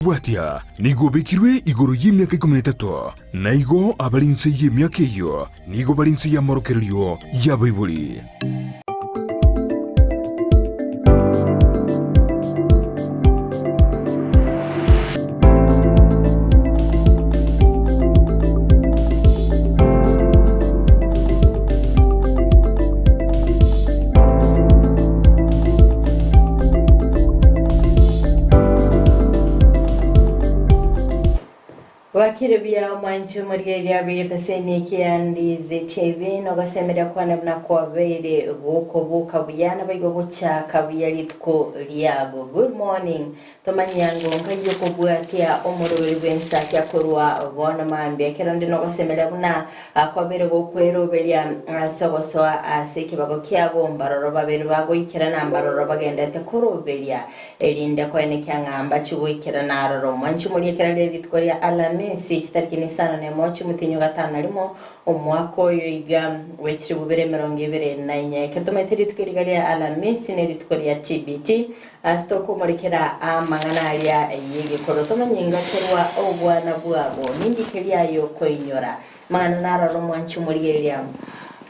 Bwatia, nigo obekirwe igoro y'emiaka ikomi na etato, na igo abare inse y'emiaka eyio nigo bare inse y'amorokererio y'abaibori. Bwakire buya omwanche omorigereria bw'egeteseni ekia Ndizi TV nogosemeria kwane buna kwabeire gokoboka buya naboigo gochaka buya rituko riago. Good morning. Tomanye ango nkai okobwatia omoroberi bw'ensakia korwa bono mambia ekero nde nogosemeria buna kwabeire gokweroberia ase ogosoa ase ekebago kiabo mbaroro babere bagoikerana mbaroro bagendete koroberia erinde koenekia ng'a mbachie goikerana aroro. Mwanche morie ekero riria rituko ria Alamisi, chitariki nisano nemo chi'omotienyi o gatano na rimo, omwaka oyo iga bwe chilifu bibere emerongo ebere na inye. Ekero tomaete rituko eri iga ria Alamisi nerituko ria TBT, ase tokomorekera amang'ana aria y'egekoro. Tomanye inga korwa obwana bwabo, ninki keria aye okoinyora? Amang'ana naroro mwanche omorigereria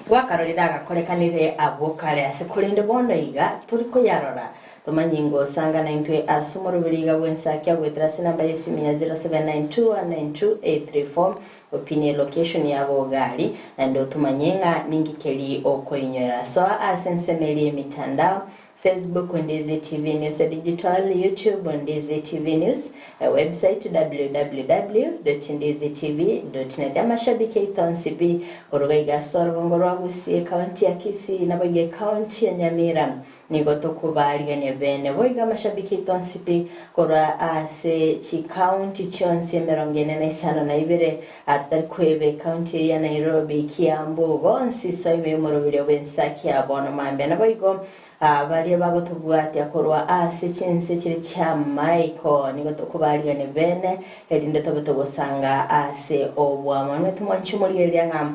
gwakarorire agakorekanire abwo kare ase korende bono iga tori koyarora. Tomanye inga osanga naintwe ase omoroberi iga bw'ensakia goetera ase enamba y'esimi ya 0792192834 opine elocation yago gari naende otomanye ng'a ninki keri okoinywera. Soa ase ensemo eria y'emitandao Facebook Ndizi TV News Digital, YouTube Ndizi TV News, Website www.ndizitv.net. Amashabiki aito onsi pi koruga iga ase orogongo rwa Gusii, ekaunti ya Kisii naboigo ekaunti ya Nyamira nigo tokobaarigania bene. Boigo amashabiki aito onsi pi korwa ase chikaunti chionsi emerongo ene na isano na ibere totari kweba ekaunti eria ya Nairobi, Kiambu, bonsi soa ime y'omoroberio bw'ensakia bono mambia. Naboigo baria bagotobwatia korwa ase chinse chire chi'amaiko nigo tokobaarigania bene, erinde tobe togosanga ase obwamo. Inwe timwanchi omorigereria ng'a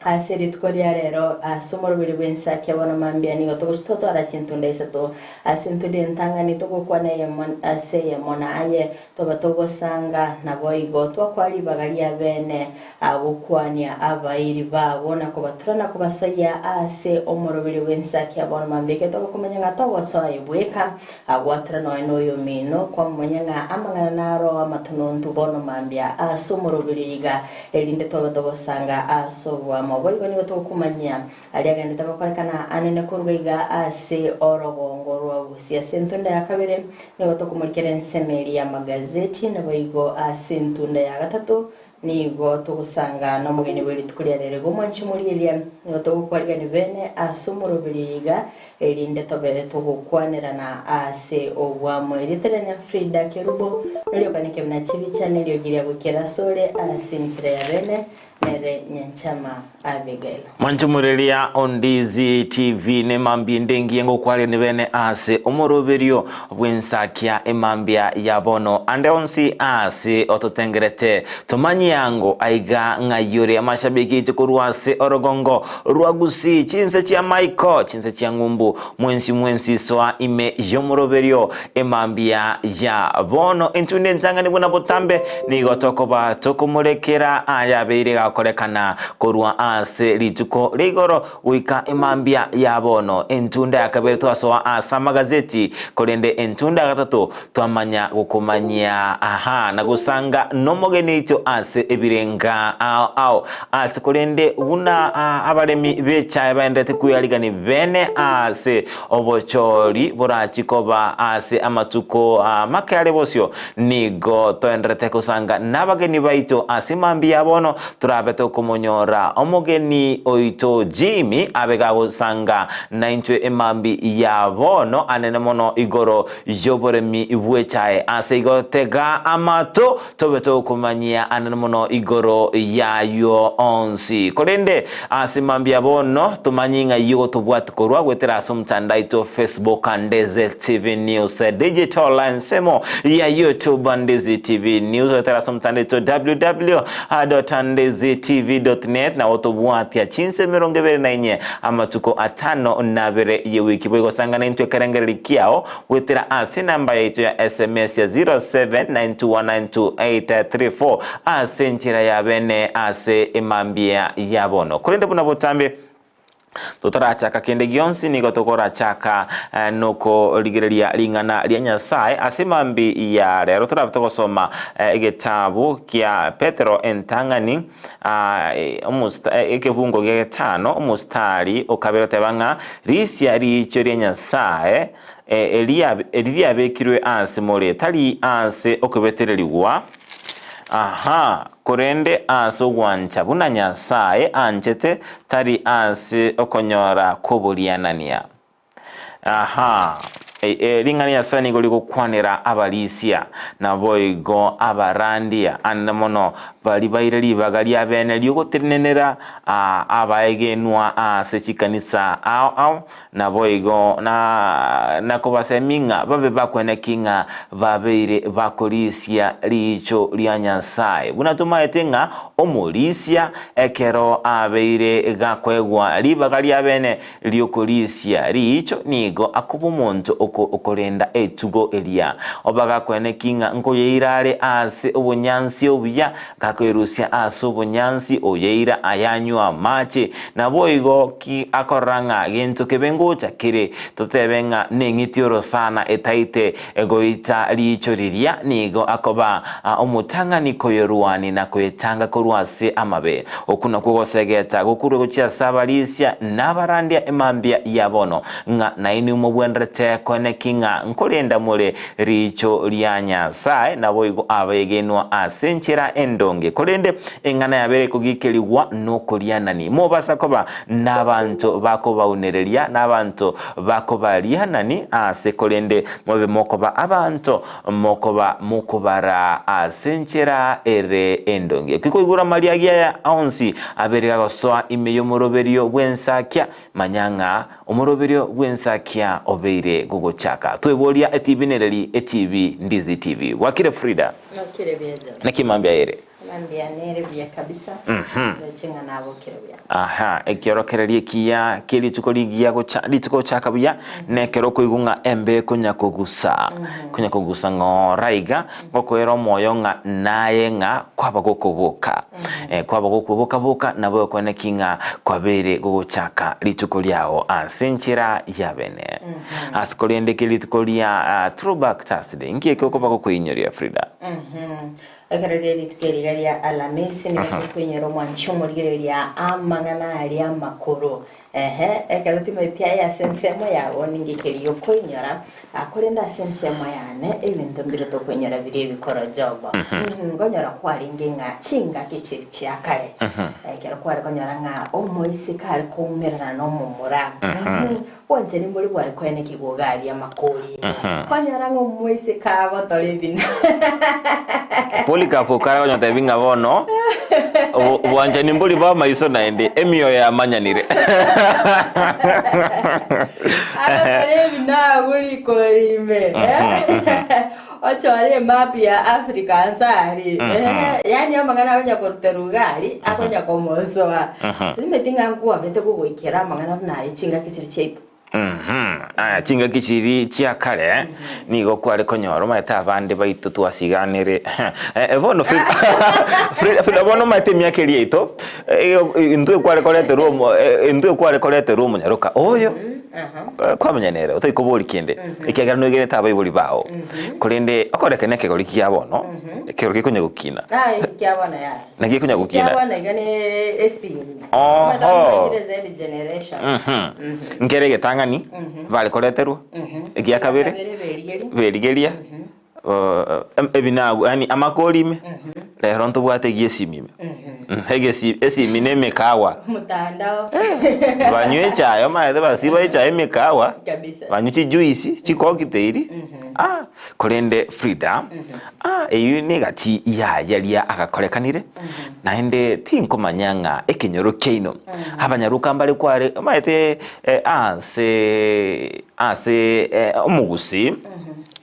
Ase rituko ria rero, ase omoroberi bw'ensakia bono mambia nigo togochia totwara chintunda isato. Ase entunda entang'ani togokwana eyemo ase eyemo na aye toba togosanga, naboigo twakoa ribaga ria bene gokwania abairi babo na kobatura na kobasoyia ase omoroberi bw'ensakia bono mambia ekero togokomanya ng'a togosoa aye bweka gwatura nonya noyomino kwamomanya ng'a amang'ana naro amatonontu bono mambia ase omoroberi iga Erinde tobe togosanga ase oboamo. Boigo nigo togokumanyia aria agenderete gokorekana anene korwa iga ase orogongo rwa Gusii. Ase entunda ya kabere nigo tokomorikera ensemo eria y'amagazeti, naboigo ase entunda ya gatato nigo togosanga nomogeni bwe rituko ria rero. Igo mwanche morigereria, nigo togokwarigania bene ase omoroberio iga, erinde tobe togokwanerana ase obwamo. Erieta riane Frida Kerubo, noriokane kebina chibicha neriogi ria goikera asore ase enchera ya bene, nere Nyanchama Abigail. Mwanchomoreria Ondizi TV nemambia ende engiya ngokwarania bene ase omoroberio bw'ensakia emambia ya bono ande onsi ase ototengerete tomanyie ango aiga ng'ai ore amashabiki aito korwa ase orogongo Rwa Gusii, chinse chia Maiko, chinse chia ng'umbu, mwensi mwensi soa ime y'omoroberio emambia ya bono. Intwe nentang'ani buna botambe nigo tokoba tokomorekera ayabeire gakorekana korwa ase rituko ria igoro goika emambia ya bono. Entunda ya kabere twasoa ase amagazeti, korende entunda ya gatato Twamanya gokomanyia aha na gosanga nomogeni oito ase ebirenga ao ao ase korende buna abaremi b'echae baenderete kwearigania bene ase obochori borachi koba ase amatuko make are bosio, nigo toenderete gosanga nabageni baito ase mambia ya bono torabe tokomonyora omogeni oito Jimmy abe gagosanga naintwe emambi ya bono anene mono igoro y'oboremi bw'echae. Ase igo tega amato, tobe tokomanyia anene mono igoro y'ayio onsi. Korende ase mambia bono tomanye ng'a eyio gotobwati korwa goetera ase omotandao aito Facebook Ndeze TV News Digital ensemo ya YouTube Ndeze TV News goetera ase omotandao aito www.ndeze. ndizitv.net nabo tobwatia chinsa 24 amatuko atano na abere y'ewiki. Boigo sangana intwe ekerengereri kiao goetera ase enamba yaito ya sms ya 0792192834 ase enchera ya bene ase emambia ya bono. Korende buna botambe Totarachaka kende gionsi nigo tokorachaka nokorigereria ring'ana ria Nyasae. Ase mambi ya rero torabe togosoma egetabu kia Petero entang'ani ekebungo gia getano omostari okabere oteba ng'a risia riicho ria Nyasae eriabekirwe ase more tari ase okobetererigwa Aha, korende ase ogwancha buna Nyasae anchete, tari ase okonyora kw'oborianania. Aha, ring'ana ria Nyasae nigo rigokwanera abarisia, naboigo abarandia, ande mono baria baire ribaga riabene ri'ogotenenera abaegenwa ase chikanisa ao ao, Naboigo nakobasemia ng'a babe bakweneki ng'a babeire bakorisia riicho ria Nyasae, buna tomaete ng'a omorisia ekero abeire gakoegwa ribaga riabene ri'okorisia riicho nigo akoba omonto okorenda etugo eria. Oba gakweneki ng'a nkoyeira are aase obonyansi obuya, Gakoerusia ase obonyansi, oyeira ayanywe amache. Naboigo ki akorora ng'a gento kebe ngocha kere, totebe ng'a neng'iti y'orosana etaite goita riicho riria, nigo akoba omotang'ani koyorwania na koyetanga korwa ase amabe. Okwo nakwo gosegeta gokurwe gochia ase abarisia na abarandia emambia ya bono, ng'a nainwe mobwenerete koeneki ng'a nkorenda more Riicho ria Nyasae naboigo abegenwa ase enchera endonge, korende eng'ana yabeire ekogikerigwa nokorianani. Mobasa koba nabanto bakobaunereria, na abanto bakobarianani ase, korende mobe mokoba abanto mokoba mokobaraa ase enchera ere endonge. Kikoigura amariagi aya onsi abeire gagosoa ime y'omoroberio bw'ensakia, Manya ng'a omoroberio bw'ensakia obeire gogochaka. Tweboria etibi nereri etibi Ndizi TV. Bwakire Frida? Nokire buya John. Naki mambia ere? Mambia nere buya kabisa. Ndoche ng'a nabokire buya. Aha, ekiorokererio ekiya kie rituko rigiya gocha rituko gochaka buya nekero okoigwa ng'a embe ekonya kogusa konya kogusa ng'ora iga Ngokoera omoyo ng'a naye ng'a kwaba gokoboka, kwaba gokoboka-boka, nabo okone ki ng'a kwabeire gogochaka rituko riao ase enchera y'abene. Ase korende ki rituko ria Throwback Thursday, nki eke okoba gokoinyoria Frida? Ekero rie rituko eri iga ria Alamisi nigo tokoinyora omwanchi omorigereria amang'ana aria amakoro. Ehe, ekero timanyeti aye ase ensemo yao ninki keria okoinyora, korende ase ensemo yane ebinto mbire tokoinyora biria ebikoro Job. Nkonyora kwarenge ng'a chingaki chiria chia kare, ekero kware konyora ng'a omoiseke are koumerana nomomura, bwanchani mbori bware koenekigwa iga aria amakori ime. Kwanyora ng'a omoiseke agotora ebina. Polycarp okare konyotebi ng'a bono Obwanchani mbori bw'amaiso naende, emioyo yamanyanire. Agakora ebi nagwo rikori ime ochore emap ya Africa nse aria yaani amang'ana akonya koruterwa iga aria akonya komosoa. Timanyeti ng'a nkwabete gogoikera amang'ana buna ayio chingaki chiria chiaito. Aya, chingaki chiria chia kare nigo kware konyora omanyete abande baito twasiganire bono Frida bono omanyete emiaka eria yaito intwe kware koreterwa omo intwe kware koreterwa omonyaroka oyo kwamenya nere otari kobori kende ekiagera noigerete abaibori bao korende okorekana ekegori kia bono ekegori gekonya gokina Naki ekonya gokina. Ekiagera iga ne esimi. Oho. Omanyete Z generation. Mhm. Nkere egetang'ani bare koreterwa, egia kabere Kabere berigeria. berigeria ebinagu yaani amakori ime, rero ntobwate egia esimi ime. Egesi esimi na emekawa. Mtandao. Banywe echae omanyete basiba echae emekawa, Kabisa. banywe chijuice, chicocktail, ah, korende Frida, Ah, eyio negati y'ayaria agakorekanire, naende tinkomanya ng'a ekenyoro kiaino abanyaroka mbare kware omanyete ase ase omogusii.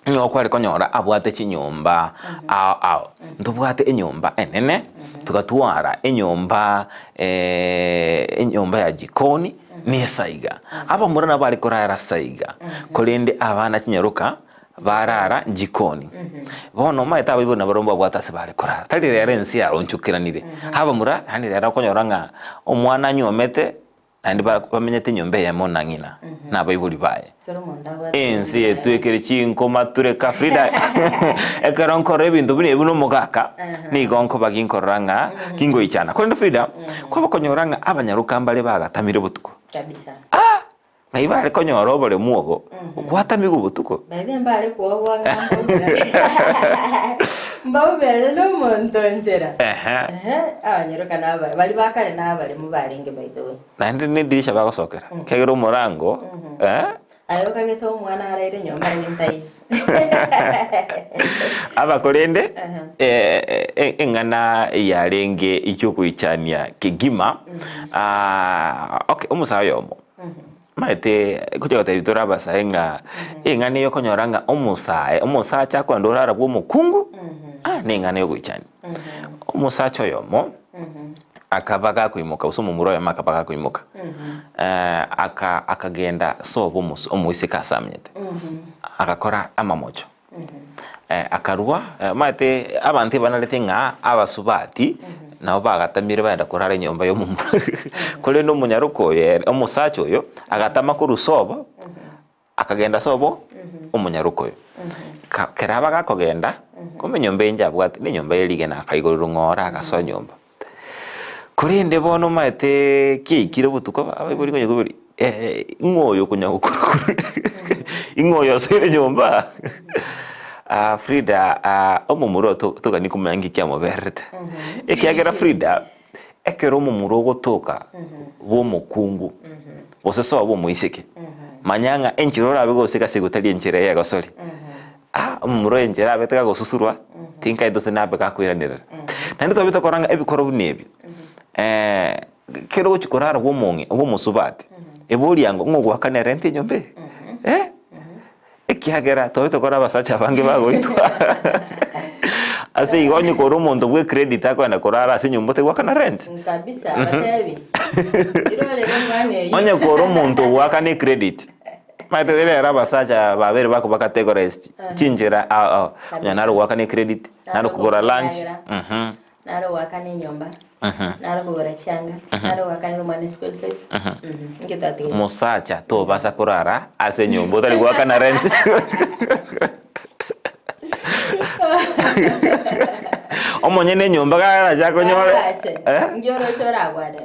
Nigo kware konyora abwate chinyomba ao ao. Ntobwate enyomba enene, togatwara enyomba enyomba ya jikoni na esaiga. Abamura nabo bare korara saiga, korende abana chinyaroka barara jikoni. Bono omanyete abaibori nabarobwo mbabwate ase bare korara, tari rero ense yaonchokeranire. Abamura yaani rero okonyora ng'a omwana anyuomete. Naende bamenyete enyomba eyemo na ng'ina na abaibori baye. Kera omonto abwate Ense enyomba yaye. etwekire chinkoma tureka Frida ekero nkorora ebinto buna ebi buna omogaka nigo nkoba ginkorora ng'a kingoichana. Korende Frida, kwaba okonyora ng'a abanyaroka mbare bagatamire botuko. Kabisa. Ah! Ng'ai bare konyora oboremu obo gwatamigwe botuko? By the way mbare kwoboa ng'a mbaumerane. Mbaumerane na omonto nchera. Ehe. Ehe, abanyaroka na abare, baria ba kare na abaremu barenge by the way. Naende ne dirisha bagosokera, ekiagera omorango eh. Aye okagete omwana araire nyomba aye ntaiyo. Aba korende eng'ana yarenge y'ogoichania kegima, okay omosae oyomo Omanyete ngochia gotebia tore abasae ng'a eng'ana eye okonyora ng'a omosae, omosacha akoenda orara bwa omokungu, ah neng'ana ya ogoichania. Omosacha oyomo, akaba gakoimoka gose omomura oyomo akaba gakoimoka, aka akagenda sobo omosa omoiseke ase amenyete, agakora amamocho. Akarua, omanyete abanto ebanarete ng'a abasubati nabo bagatamire bagenda korara enyomba y'omomura, korende omonyaroka oyo ere omosacha oyo, agatama korwa sobo, akagenda sobo omonyaroka oyo. Ka kera aba gakogenda, kumbe enyomba eye njabwate, na enyomba ye rigena akaigorerwa ng'ora agasoa nyomba. Korende bono omanyete kiaikire obotuko abaibori konya koboria ing'o oyo okonya gokorokora ing'o oyo osoire nyomba? Frida omomura oyo togani komanya nki kiamobererete, ekiagera Frida, ekero omomura ogotoka bwa omokungu gose sobo omoiseke, manya ng'a enchera orabe goseka ase igo tari enchera ya egosori. Ah, omomura oyo enchera abete gagosusurwa, tinkaete gose nabe gakoiranerera. Naende twabete korora ng'a ebikoro buna ebi, kero ogochia korara bwa omong'ina bwa omosubati, eboria ango ng'a ogoakana erenti enyomba eye? Eh, ekiagera twabete korora abasacha abange bagoitwa ase igo onye kore omonto bwa ecredit akoenda korara ase enyomba otagoakana rent. Kabisa, abatebi. Irorere omwana eyio. Onye kore omonto ogoakana ecredit. Omanyete rero abasacha babere bakoba categorized chinchera ao ao, onye naro goakana ecredit, naro kogora lunch, mhm. Naro goakana enyomba, naro kogora chianga, naro goakanera omwana eschool fees, inki twatigeire? Mosacha tobasa korara ase enyomba otari goakana rent. Omonyene enyomba garache akonyore Garache, eh? inki oroche oragwane?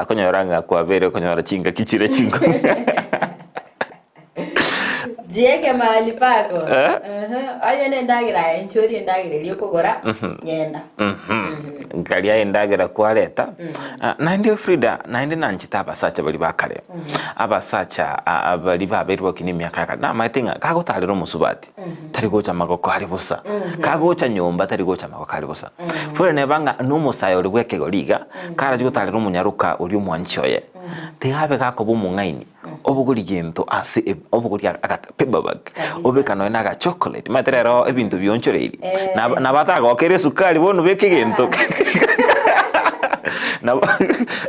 Okonyora ng'a kwabeire okonyora chingaki chire chinkong'u. Jieke mahali pako. Eh? Ehe, Onye nendagera aye inche orie endagera eria okogora, ngenda. Nkaria endagera kwareta. Ah, naende Frida, naende nanchete abasacha baria ba kare. Abasacha ah, baria babeire gokina emiaka ya kare. Namaete ng'a gagotarera omosubati. Tari gocha amagoko are bosa, kagocha nyomba tari gocha amagoko are bosa. Fwera neba ng'a nomosae ore bw'ekegori iga, karache gotarera omonyaroka oria omwanchi oye, tiga abe gakoba omong'aini, obogorie gento ase e obogorie aga paper bag, Kabisa. obeka nonya na aga chocolate, omanyete rero ebinto bionchoreiri, Eh. nabo nabo atagokera esukari bono beka egento nabo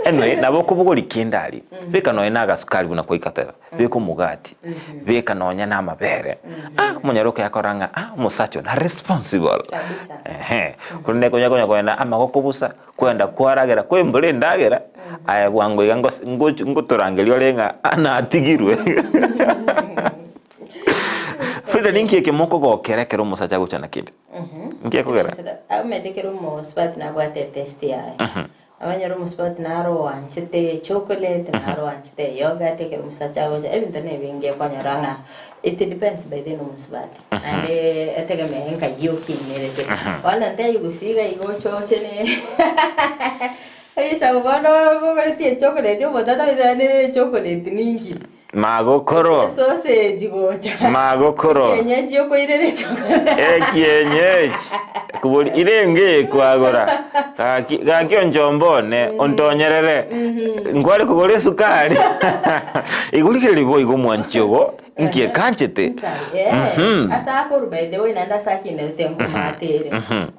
anyway, nabo okobogoria kende aria, beka nonya na agasukari buna kwaikateba. Beka omogati, beka nonya na amabere. Ah, omonyaroke akora ng'a ah, omosacha oyo na responsible. Kabisa. Ehe. Korende konya konya kogenda amagoko bosa, kwenda kwaragera, kwembora endagera, aye bwango iga ngos ngochi ngotorangeria ore ng'a ah natigirwe. Frida ninki eke mokogokera ekero omosacha agocha na kende? Nki ekogera? Omanyete ekero omosubati nabwate etest yaye, Abanyora omosubati naro oanchete chocolate, naro oanchete yoghurt ekero omosacha agocha, ebinto na ebinge okonyora ng'a it depends by then omosubati. Naende etegemea enkai okinerete. Bono ntebie gose iga iga oche oche ne risabu bono obogoretie echocolate omonto atamanyete naende echocolate ninki. Magokoro. Esausage gocha. Magokoro. Ekienyeji okoirera echocolate. Ekienyeji. Kobori irenge ekwagora. Gaki gaki onchomba one ontonyerere. Nkware kogora esukari. Igo rigereria boigo omwanchi ogo. Nki ekanchete? Nkai, Ase akorwa by the way naende ase akinerete nkomate ere.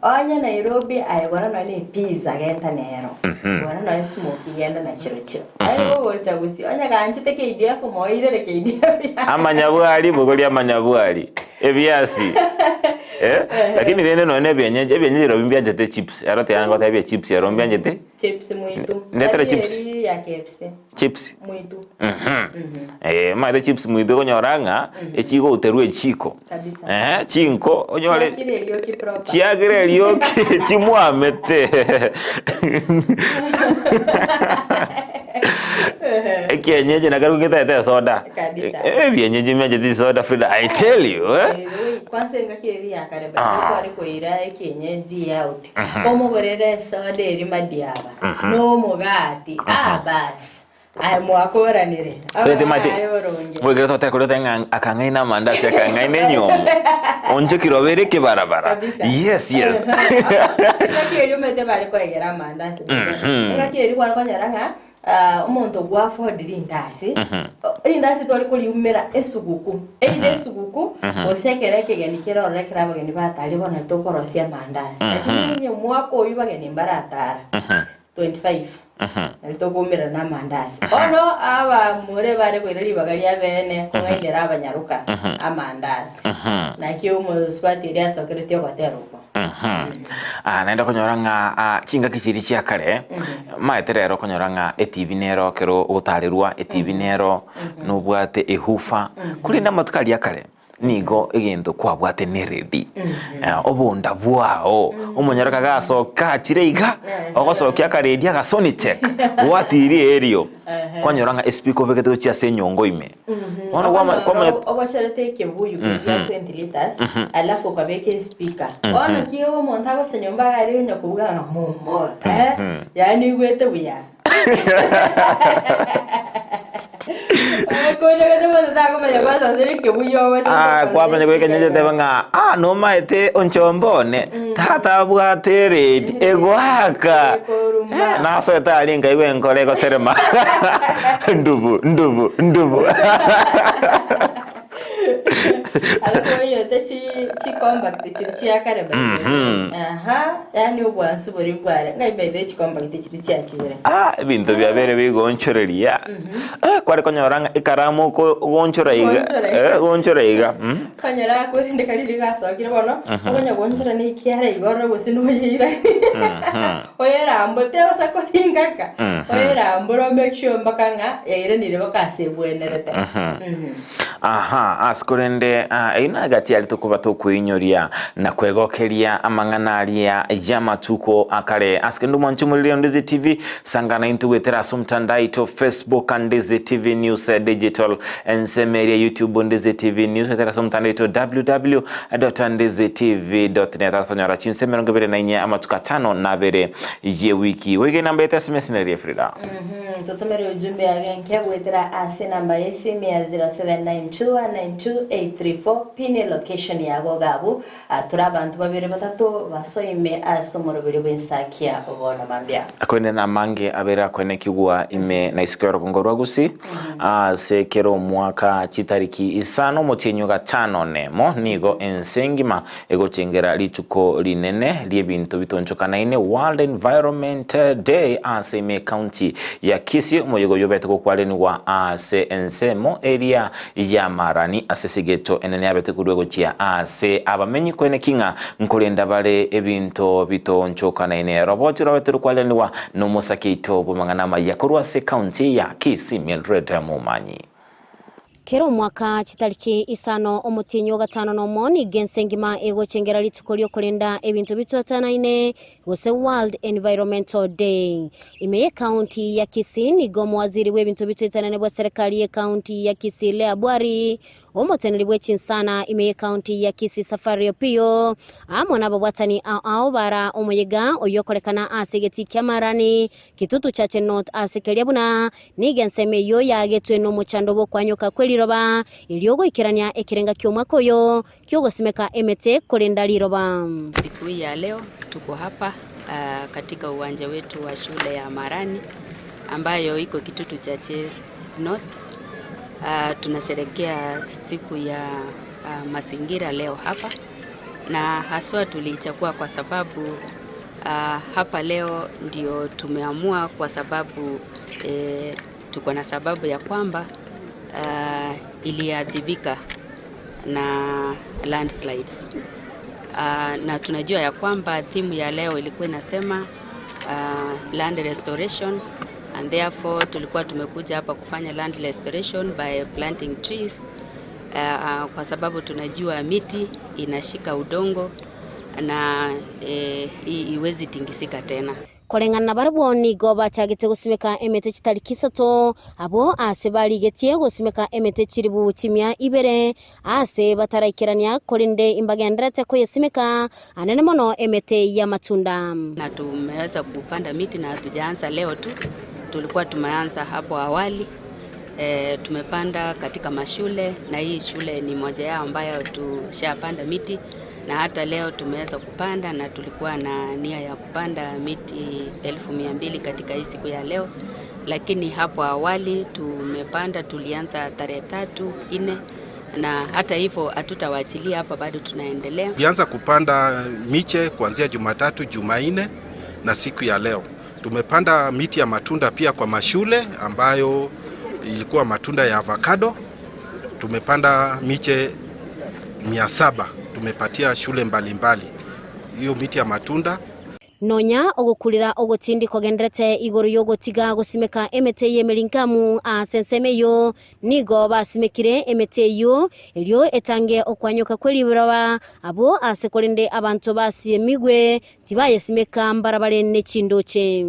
Onye Nairobi aye gora nonya ne epizza genta nero. Gora nonya smokie genda na chirochio. Aye gogocha gusii onye ganchete KDF moirere KDF yaye. Amanyabwari bogoria amanyabwari, ebiasi eh, lakini rende nonya na ebienyeji, ebienyeji birobio mbianchete chips, ero tiga ngotebie chips ero mbianchete. Chips mwitu. Ndetere Tari chips. eri ya KFC. Chips. Mwitu. Mhm. Eh, omanyete chips mwitu okonyora ng'a echigouterwa echiko. Kabisa. Eh, chinko onyore Chiakire erioki proper. chiakire erioki chimwamete. Ekienyeji nakerokio getaete esoda. Kabisa. Eh, ebienyeji mbianchete chisoda Frida, I tell you eh. By the way, kwanza engaki eria ya kare Ah. kware koira ekienyeji out. Omogorere esoda eria madiaba, na omogati, ah bas, aye mwakoranire. Korete mate Aye boronge. boigere toteba korete ng'a akang'aina amandasi akang'aina enyomo onche kirobere ekebarabara Kabisa. yes yes Engaki eria omanyete bare koegera amandasi. Engaki eria kware konyora ng'a Ah, omonto gwa afford rindasi, rindasi tware koriumera esuguku, either esuguku gose ekero ekegeni kere ororo ekero abageni batarire bono nari tokorosia amandasi. Lakini onye omwaka oyio bageni mbaratara, 25, nari tokoumerana na amandasi. Bono abamura ebare koira ribaga ria bene kong'ainera abanyaroka amandasi. Naki omosubati eria asokeretie ogotera oko. Ah, naende okonyora ng'a ah, chingaki chiria chia kare, maete rero okonyora ng'a etibi nero ekero ogotarerwa, etibi nero nobwate ehufa, korende amatuko aria akare, nigo egento kwabwate ne eredi, obonda bwao, omonyaroka gasoka achire iga, ogosokia akaredi agasonitek, gwatiria erio, kwanyora ng'a espeaker obegete gochia ase enyongo ime. Bono kwama- Okonyora kwamanyete- obocherete ekebuyu keria gia 20 litres alafu okabeka espeaker bono ki omonto agocha nyomba iga aria onya kobuga ng'a momo eh yaani oigwete buya Okonde gose omonto takomanya gwasasire ekebuyu ogocha Ah, gocha kwamanya goika speaker nyachete iga. ng'a ah nomaete onchomba one tata abwate eredi egoaka Ekoruma. Eh, nasoete aria nkaigwa enkoro egoterema ndubu ndubu ndubu Alafu oyote chi chi compact chiri chia kare by the way. Aha, yaani obwansu boria bware. Ngai by the way chi compact chiri chiachire. Ah, ebinto biabeire bigonchoreria Eh, kware konyora ng'a ekaramu oko ogonchora iga Gonchora iga. eh, gonchora iga mm. Konyora korende karia rigasokire bono, okonya goonchora na ekiara igoro gose noyeiranie. Oyerambore, tebasa koringaka, oyerambore o make sure mpaka ng'a yairanire mpaka ase ebwenerete. Aha, ase korende ah, eyio nagati aria tokoba tokweinyoria na kwegokeria amang'ana aria y'amatuko akare. Ase kende omwanche omoriri Ndizi TV, sangana intwe goetera ase omotandao aito Facebook Ndizi TV News Digital, ensemo eria YouTube Ndizi TV News, goetera ase omotandao oito www.ndizitv.net ase onyora chinsa 24 amatuko atano na abere y'ewiki. Goika enamba yaito ya SMS neria Frida. Totomere ujumbe agenke goetera ase enamba y'esimi ya 0792192834 pin elocation yago iga abwo Tore abanto babere batato basoime ase omoroberi bw'ensakia bono mambia. Korende namange abere akoenekigwa ime na isiko y'orogongo rwa Gusii ase kera omwaka chitariki isano omotienyi o gatano nemo nigo ense engima egochengera rituko rinene ri'ebinto bitonchokanaine, World Environment Day, ase ime ekaunti ya Kisii. Omoyega oyio obete gokwarenigwa ase ensemo eria y'amarani ase esegeto enene yabete korua gochia aase abamenyi koeneki ng'a nkorenda bare ebinto bitoonchokanaine. Roboti rwabete rokwaranigwa nomosake oito bw'amang'ana amaya korwa ase ekaunti ya Kisii, Mildred Momanyi. Kera omwaka chitariki isano omotienyi o gatano nomo nigo ense engima egochengera rituko riokorenda ebinto bitwatanaine gose World Environmental Day. Ime y'Ekaunti ya Kisii nigo omowaziri bw'ebinto bitwetanane bwa serikali y'Ekaunti ya Kisii Leah Bwari, omoteneneri bwe chinsana ime y'Ekaunti ya Kisii Safari Opiyo, amo nababwatani ao ao bara omoyega oyio okorekana ase egetii kia Marani, Kitutu Chache North ase keria buna nigo ensemo eyio yagetwe nomochando bw'okwanyoka kw'eriroba erio goikerania ekerenga ki'omwaka oyo ki'ogosimeka emete korenda riroba. Siku hii ya leo tuko hapa uh, katika uwanja wetu wa shule ya Marani ambayo iko Kitutu Chache North. Uh, tunasherekea siku ya uh, mazingira leo hapa na haswa tuliichagua kwa sababu uh, hapa leo ndio tumeamua kwa sababu eh, tuko na sababu ya kwamba uh, iliadhibika na landslides. Uh, na tunajua ya kwamba thimu ya leo ilikuwa inasema uh, land restoration and therefore tulikuwa tumekuja hapa kufanya land restoration by planting trees uh, kwa sababu tunajua miti inashika udongo na eh, iwezi tingisika tena. Koreng'ana nabarabwo nigo bachagete gosimeka emete chitariki isato abwo ase barigetie gosimeka emete chiribu chimia ibere ase bataraikerania korende imbagenderete koyesimeka anene mono emete y'amatunda. Na tumeweza kupanda miti na hatujaanza leo tu, tulikuwa tumeanza hapo awali. E, tumepanda katika mashule na hii shule ni moja yao ambayo tushapanda miti na hata leo tumeweza kupanda na tulikuwa na nia ya kupanda miti 200,000 katika hii siku ya leo, lakini hapo awali tumepanda, tulianza tarehe 3, 4 na hata hivyo hatutawaachilia hapa, bado tunaendelea. Tulianza kupanda miche kuanzia Jumatatu, Jumanne na siku ya leo. Tumepanda miti ya matunda pia kwa mashule ambayo ilikuwa matunda ya avocado. Tumepanda miche 700 tumepatia shule mbalimbali hiyo miti ya matunda. Nonya ogokurira ogotindi kogenderete igoro yogotiga gosimeka emete y'emerinkamu ase ensemo eyo nigo basimekire emete eyo erio etange okwanyoka kw'eriroba abo ase korende abanto basiemigwe tibayesimeka mbarabare nechindoche.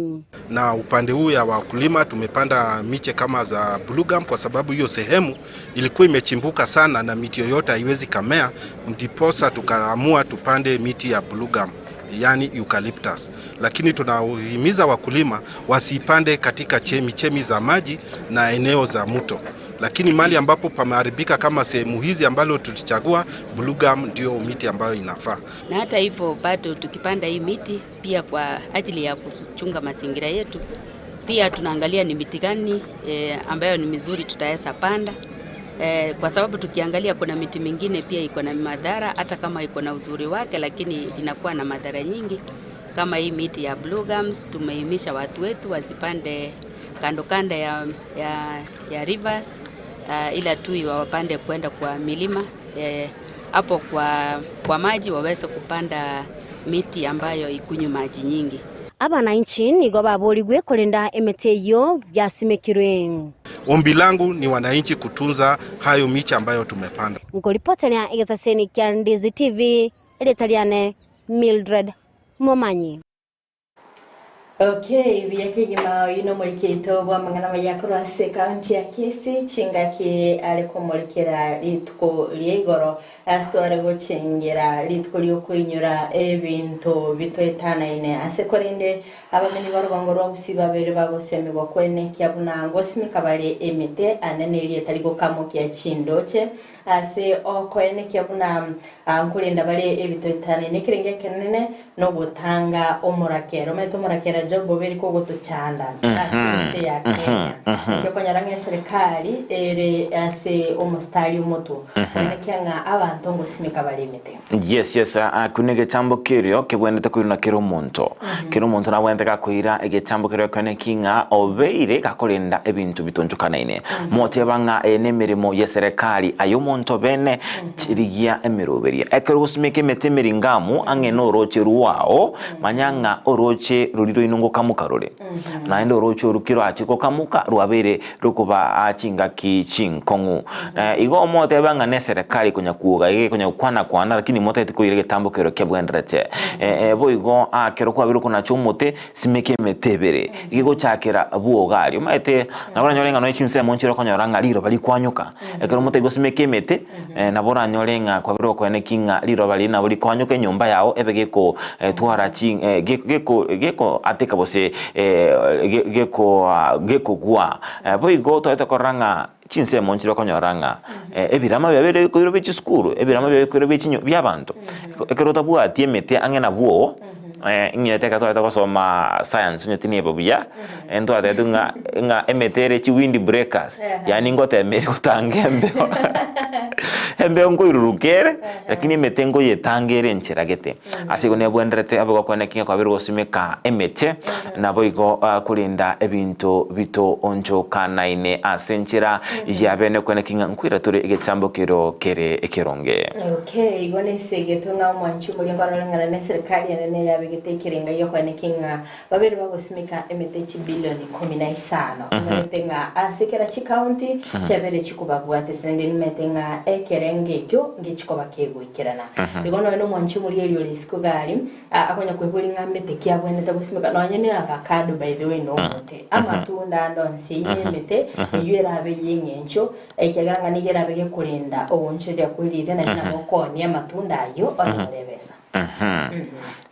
Na upande huu ya wakulima tumepanda miche kama za blue gum kwa sababu hiyo sehemu ilikuwa imechimbuka sana na miti yoyote haiwezi kamea, ndiposa tukaamua tupande miti ya blue gum, yani eucalyptus. Lakini tunahimiza wakulima wasipande katika chemichemi za maji na eneo za mto. Lakini mali ambapo pameharibika kama sehemu hizi ambalo tulichagua, blue gum ndio miti ambayo inafaa. Na hata hivyo bado tukipanda hii miti pia kwa ajili ya kuchunga mazingira yetu, pia tunaangalia ni miti gani e, ambayo ni mizuri tutaweza panda. E, kwa sababu tukiangalia kuna miti mingine pia iko na madhara, hata kama iko na uzuri wake, lakini inakuwa na madhara nyingi. Kama hii miti ya blue gums, tumehimiza watu wetu wasipande kando kando ya, ya, ya rivers uh, ila tu wapande kwenda kwa milima hapo eh, kwa, kwa maji waweze kupanda miti ambayo ikunywe maji nyingi. Abananchi nigo baborigwe korenda emete eyo byasimekirwe. Ombi langu ni wananchi kutunza hayo miche ambayo tumepanda. Nkoripoteria egetaseni kia Ndizi TV eritariane Mildred Momanyi. Okay, biyakigima yuno mulikito bwa mangana mayakorwa ase kaunti ya Kisii chingaki ari kumulikira rituko ria igoro ase gochengera rituko riokoinyora ebinto bitoetanaine ase korende abamenyi ba rugongo rwa Gusii babere bagosemigwa kwenekia buna ngosimika bare emete anene eria etari gokamokia chindoche ase okoenekia buna nkorenda bare ebitoetanaine ekerenge ekenene nogotanga omorakera omanyete omorakera Job obere kogotochanda ase ense ya Kenya ekio ng'a eserikali ere ase omostari omotu oenekia ng'a abanto ngosimika bare emete. Yes, yes, uh, kune egetambo kerio kebwenerete koirwa kera omonto. Kera omonto nabwenerete gakoira egetambo kerio kene king'a obeire gakorenda ebinto bitonchokanaine. Moteba ng'a eye na emeremo ya eserekari aye omonto bene rigia emeroberia. Ekero ogosimeka emete emeringamu ang'e na oroche rwao, manya ng'a oroche roria roino ngokamoka rore. Naende oroche oru kiroachie gokamoka rwabeire rokoba chingaki chinkong'u. Igo motebe ng'a na eserekari konya kwoga iga ekonya gokwana kwana lakini motagete koira egetambo kero kiabwenderete. Boigo ekero kwabeire okonacha omote simeka emete ebere iga egochakera bwoga aria. Omanyete nabo oranyore ng'a nonya chinsemo nchire okonyora ng'a riroba rikwanyoka. Ekero motagete gosimeka emete nabo oranyore ng'a kwabeire ogokoeneki ng'a riroba riria nabo rikwanyoka enyomba yao ebe geko twara chi geko geko ateka gose geko gekogwa. Boigo twagete korora ng'a chinsemo nchire okonyora ng'a ebirama biabeire bikoirwa bie chisukuru, ebirama biabeire bikoirwa bie chinyo bia abanto. Ekero otabwati emete ang'e nabwo. Ing'ete ekero twagete gosoma science onye tinieba buya, ntwatebiwe ng'a ng'a emete ere chi wind breakers, yaani ngotema ere gotanga embeo embeo nkoiruruka ere, lakini emete nkoyetanga ere enchera gete. Ase igo nebwenerete abe gokwana ki ng'a kwabeire gosimeka emete, naboigo korenda ebinto bitoonchokanaine ase enchera ya bene okwana ki ng'a nkoira tore egetambo kero kere ekeronge. Okay, igo nesegetwe ng'a omwanchi omoria nkorora ng'a na eserikali enene yabegete ekerenga gi'okoeneki ng'a babere bagosimeka emete chibilioni ikomi na isano. Omanyete ng'a ase kera chikaunti chiabere chikobabwatisia naende nimanyete ng'a ekerengo ekio ngechikoba kegoikerana. Igo nonya nomwanchi omoria erio ore isiko iga aria, akonya koiboria ng'a mete ki abwenerete gosimeka nonya ne avacado by the way nomote, amatunda ande onsi eyio nemete eyio erabe ey'eng'encho Ekiagera ng'a nigo erabe gekorenda ogoonchoreria kwe riire, naende nabo okoonia amatunda ayio onyore ebesa.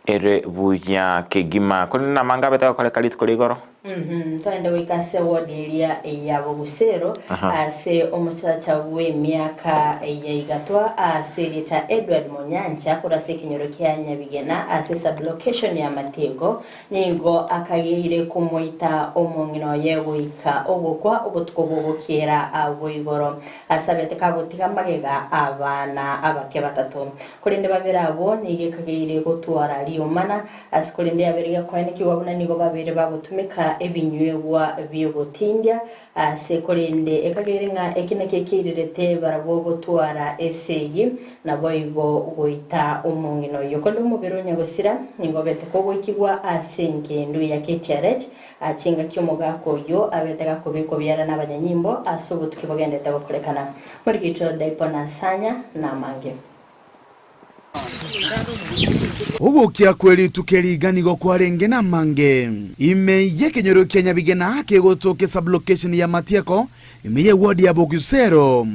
Ere buya kegima. Korende namange abete agokoreka rituko ria igoro. Togende goika ase eward eria ya Bogusero, ase omosacha bw'emiaka ya igatwa ase erieta Edward Monyancha korwa ase ekenyoro kia Nyabigena ase sublocation ya Matego, Nigo akageire komoita omong'ina oye goika ogokwa obotuko bw'ogokiera agwo igoro. Asabete kagotiga magega abana abake batato. Korende babere abwo nigo ekageire gotwara riomana, ase korende yabeire gekoenekigwa buna nigo babeire bagotumeka ebinywegwa bi'ogotindia, ase korende ekageire ng'a eki nakio ekeirerete barabwo gotwara esegi, Naboigo goita omong'ina oyio. Korende omobere o nyagosira nigo obete kogoikigwa ase engendu ya Ketiarech, aa chingaki omogaka oyio abete gakobekwa biara nabanyanyimbo ase obotuki bogendete gokorekana. Morigecho Daipo na Sanya namange. Ogokia kwe rituko eri iga nigo kwarenge namange. Ime y'ekenyoro kia Nyabigena kegotoka esublocation ya Matieko, Ime y'ewodi ya Bogisero,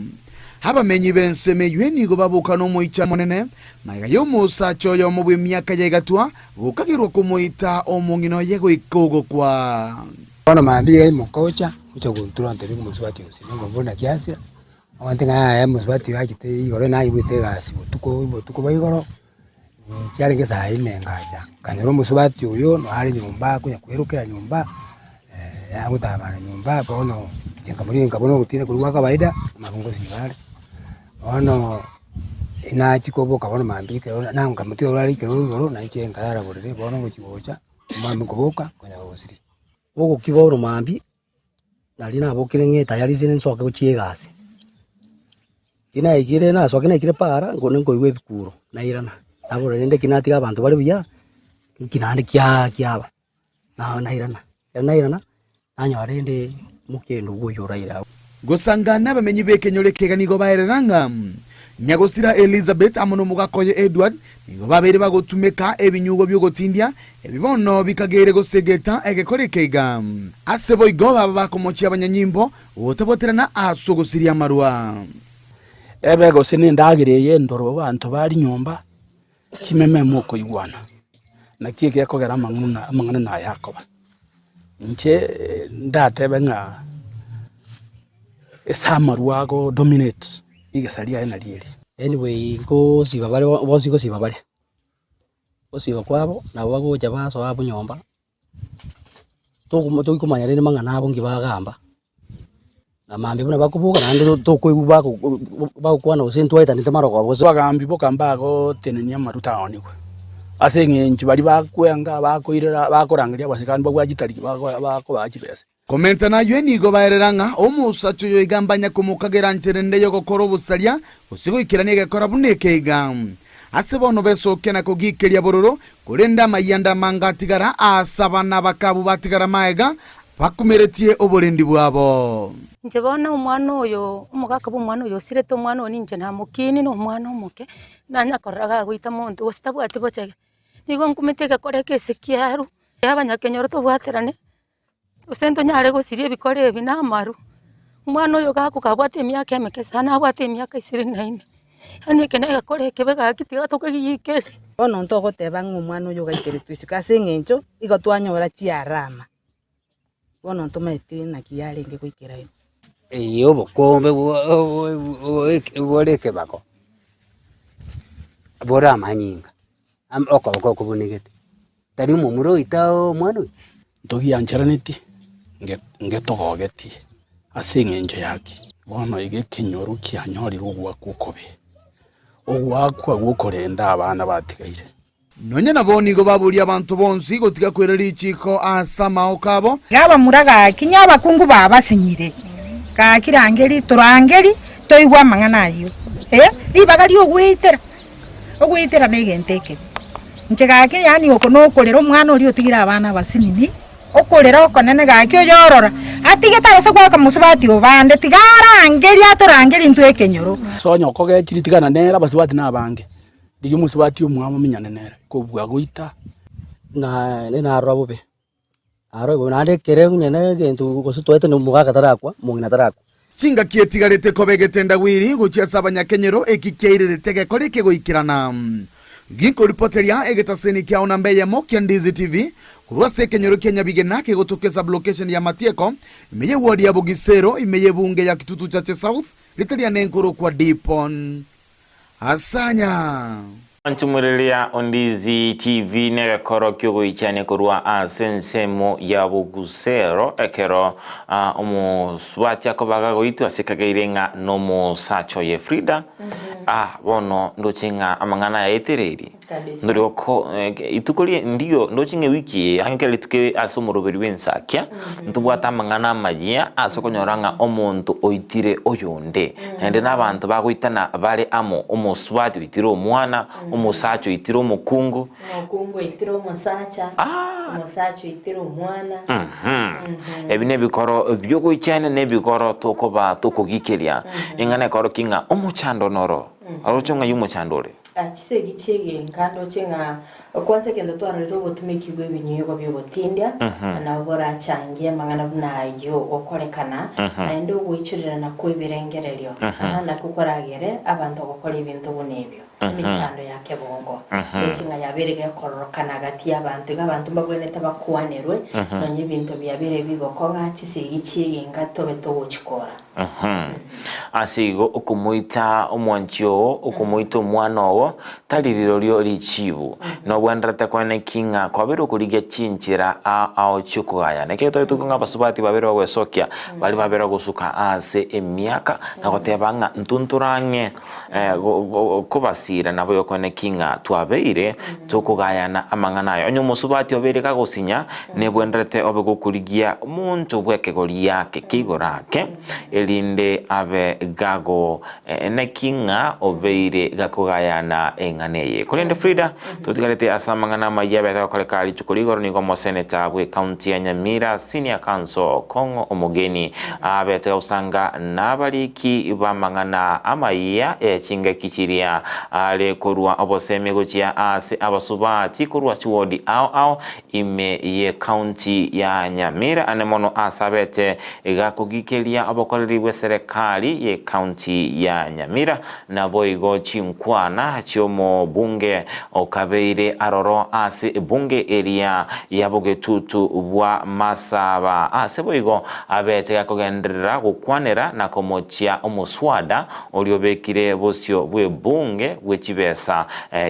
abamenyi b'ensemo eyio nigo baboka nomoichano omonene, magega y'omosacha oyomo bw'emiaka ya egatwa gokagerwa komoita omong'ina oye goika ogokwa. Bono mambia iga imoka ocha, ocha gontura ontebie ng'a omosubati osire, nkomboria naki asira, ogontebia ng'a yaya omosubati oyo achete igoro naigwete egasi botuko obotuko bwa igoro, chiarenge saa inne ngacha, nkanyora omosubati oyo nare nyomba akonya kwerokera nyomba, agotabana nyomba bono inche nkamorigia nkabona ogotinda korwa gwa kawaida, amaboko ngosiba are. Bono nachia koboka bono mambia ekero na nkamotiga orare ekero igoro, na inche nkarara borere, bono ngochia gocha, mambia nkoboka, nkonyora gosiri. Bogokia bono mambia, naria nabokire ng'etayarisire nsoke gochia egasi. Ki naikire nasokia naikire para, nkone nkoigwa ebikuro, nairana, nabora rende ki natiga abanto bare buya, nki naende kia kiaba, na nairana, ekero nairana, nanyora rende omokendo bwa oyio oraire abwo. Gosanga nabamenyi b'ekenyoro ekega nigo baerera ng'a Nyagosira Elizabeth amo nomogaka oye Edward nigo babeire bagotumeka ebinyugwa bi'ogotindia ebi bono bikageire gosegeta egekora ekeiga. Ase boigo baba bakomochia abanyanyimbo gotabwaterana ase ogosiria amarwa. Ebe gose nendagera eye endoro abanto bare nyomba, chimeme mokoigwana. Naki egekogera amang'ana amang'ana naya akoba. Inche ndatebe ng'a ase amarwa ago dominate rigesa riaye nario eri. Anyway ngosiba bare bonsi ngosiba bare, gosiba kwabo nabo bagocha basoa abwo nyomba. Tokomanya rende mang'ana abo nki bagamba, na mambia buna bakoboka naende tokoigwa bako bagokwana gose ntwaetanete marogoba gose. Abagambi boka mbagotenenia amaruta aonigwe, ase eng'encho baria bakwenga bakoirera bakorangeria abasikani babwate chitariki bakobaa chibesa. Komenta nayio nigo baerera ng'a omosacha oyo iga mbanya komokagera nchera ende y'ogokora obosaria, gose goikerania egekora buna eke iga. Ase bono besokia na kogiikeria bororo, korende amayianda amange atigara aase abana abake abwo batigara magega, bakumeretie oborendi bwabo. Inche bono omwana oyo, omogaka bwa omwana oyo osirete omwana oyo ninche namokinie na omwana omoke, nanya korora gagoita monto gose tabwati bochege. Nigo nkumete egekora eke ase ekiaru, abanyakenyoro tobwaterane. Gose ntonyare gosiria ebikoro ebi na amaru, omwana oyo gakoka abwate emiaka emeke sana, abwate emiaka ishirini na inne, yaani eke na egekoro ekebe gaki tiga tokegiikerie. Bono ntogoteba ng'a omwana oyo ogaikeretwe isiko ase eng'encho igo twanyora chiarama, bono ntomaeti naki yarenge goikera igo. Eye obokombe bore ekebako, bore amanyinga, okoboko okobunegete. Tari omomura oito omwana oyo. Ntogiancheraneti, ngetogogetie ase engencho yaki. Bono iga ekenyoro kianyorire ogoakwa okobe, ogoakwa gw'okorenda abana batigaire. Nonya nabo nigo baboria abanto bonsi gotiga kwera richiiko ase amaoko abo. Iga abamura gaki onye abakungu babasinyire, gaki rangeri torangeri toigwe amang'ana ayio. Eh, ribaga ri'ogweitera, ogweitera negento ekebe. Inche gaki yaani oko nokorera omwana oria otigire abana abasinini, okorera okonene gaki oyorora, atigete abase goaka mosubati obande, tiga arangerie atorangerie intwe ekenyoro. Sonya okogechiri tigana nere abasubati nabange. Rigia omosubati omwabo omenyane nere, kobua goita. Na narora bobe, narora bobe naende ekere onye na egento gose twaete na omogaka tarakwa, omong'ina tarakwa. Chingaki etigarete koba egetendagwiri gochia ase abanyakenyoro eki kiairerete egekora eke goikerana. Ginkoripoteria egetaseni kiao namba eyemo kia Ndizi TV korwa ase ekenyoro kia Nyabigena kegotoka esublocation ya Matieko ime ye ward ya Bogisero ime ye bunge ya Kitutu Chache South rita riane nkorokwa Dipon Asanya. Nchumureria Ondizi TV negekoro kiogoichania korwa ase ensemo ya Bogusero ekero omosubati akobaga goitwa ase ekageire ng'a nomosacha oye Frida. Ah bono ndoche ng'a amang'ana aya aetereiri. Ndori goko ituko rie ndiyo ndoche ng'a ewiki eye ang'e kera rituko ase omoroberi bw'ensakia ntobwate amang'ana amayia ase okonyora ng'a omonto oitire oyonde. Naende na abanto bagoitana bare amo, omosubati oitire omwana, omosacha oitire omokungu. Omokungu oitire omosacha, omosacha oitire omwana. Ebi nebikoro biogoichania na ebikoro tokoba tokogikeria. Ing'ana ekorokia ng'a omochando noro. Oroche ng'ai omochando ore? Chisegi chi'egenka ndoche ng'a kwansa egento twarorire obotumeki bw'ebinyuigwa bi'ogotindia, nabo borachangie amang'ana buna ayio gokorekana, naende ogoichorerana kw'ebirengererio, aha nakwo koragere abanto gokora ebinto buna ebio. Emechando ya kebongo ndoche ng'a yabeire gekororokana gati y'abanto, iga abanto mbabwenerete bakwanerwe, nonya ebinto biabeire bigokong'a chisegi chi'egenka tobe togochikora. Ase igo okomoita omwanchi oo, okomoita omwana oo, tari rirorio richibu. Nobwenerete koene ki ng'a kwabeire okorigia chinchera ao chi'okogayana. Ekero twagete ng'a abasubati babeire bagwesokia, baria babeire bagosuka ase emiaka, na goteba ng'a intwe ntorang'e kobasira naboigo koene ki ng'a twabeire tokogayana amang'ana aya. Onye omosubati obeire gagosinya, nebwenerete obe gokorigia omonto bw'ekegori ake kia igoro ake, erinde abe gago neki ng'a obeire gakogayana eng'ana eye. Korende Frida, totigarete ase amang'ana amayia abete gokoreka rituko rigoro nigo omoseneta bw'ecounty ya Nyamira Senior Counsel Okong'o Omogeni abete gosanga nabariki b'amang'ana amayia e chingaki chiria are korua obosemi gochia ase abasubati korwa chiwodi ao ao ime y'ecounty ya Nyamira ane mono ase abete gakogikeria obokoreri bw'eserekari y'ecounty ya Nyamira naboigo chinkwana chi'omobunge okabeire aroro ase ebunge eria ya bogetutu bwa Masaba ase boigo abete gakogenderera gokwanera na komochia omoswada oria obekire bosio bw'ebunge bwe chibesa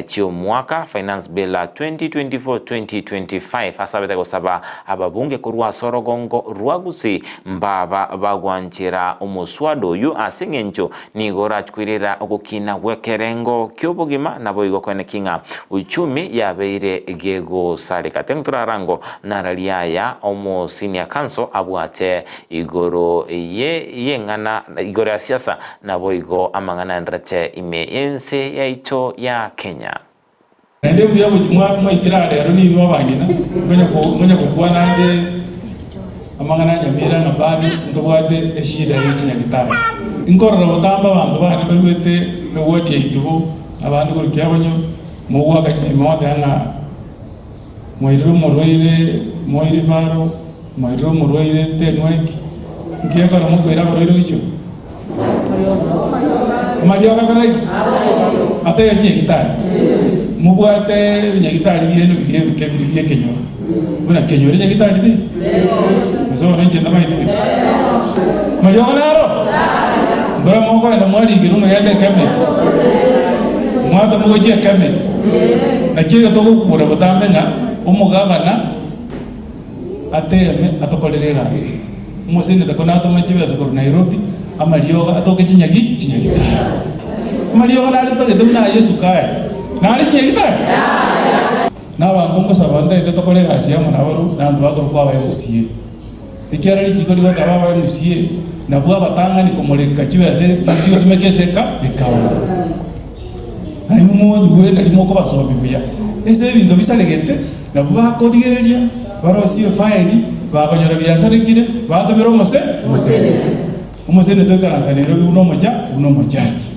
chi'omwaka, Finance Bill 2024-2025, ase abete gosaba ababunge korwa ase orogongo rwa Gusii mbaba bagwanchera omoswada oyio ase eng'encho nigo orachkoirera ogokina gw'ekerengo ki'obogima naboigo koeneki ng'a uchumi yabeire gegosareka. Teng torarango nararia aya omo senior counsel abwate igoro ye y'eng'ana igoro ya siasa naboigo amang'ana aenderete ime y'ense yaito ya Kenya. Naende mbuya gochia mwaikire aa rero ninwe abang'ina, nkonya gokwana ande amang'ana a Nyamira ng'a bado ntobwate eshida ye chinyagitari. Nkorora botambe abanto bane baruete eward ya Itibo, abande korwa Kiabonyo, mogoaka chisimi mogoteba ng'a mwairire omorwaire Moi Referral, mwairire omorwaire Tenwek, nki ekero mokoira abarwaire gochia oo? Amariogo akora ki? Ataiyo chinyagitari. Mobwate ebinyagitari biaino biria ebike biria bia ekenyoro. Buna kenyoro enyagitari teiyo? Gose bono inche ntamanyeti buya? Amariogo naro? Mbora mokoenda mwarigerwa ng'a genda echemist. Mwatoma gochia echemist. Naki ege togokura botambe ng'a. Omogabana ateeme atokorere egasi. Omoseneta ko natome chibesa korwa Nairobi, amariogo atoke chinyagi chinyagitari. Amariogo nare totagete buna aya esukari, nare chinyagitari? Na abanto ngosaba ntagete tokore egasi amo nabarobwo, na abanto bakorokwa aba MCA. Ekiagera richiko rigoteba aba MCA nabwo abatang'ani komoreka chibesa chigotumeka ase eka ekaunti. Nainwe monyigwe nario mokobasomia buya. Ase ebinto bisaregete nabwo bakorigereria, barosie efaeli, bakonyora biasarekire, batomere omose omoseneta. Omoseneta oikaransa Nairobi buna omocha buna omojaji.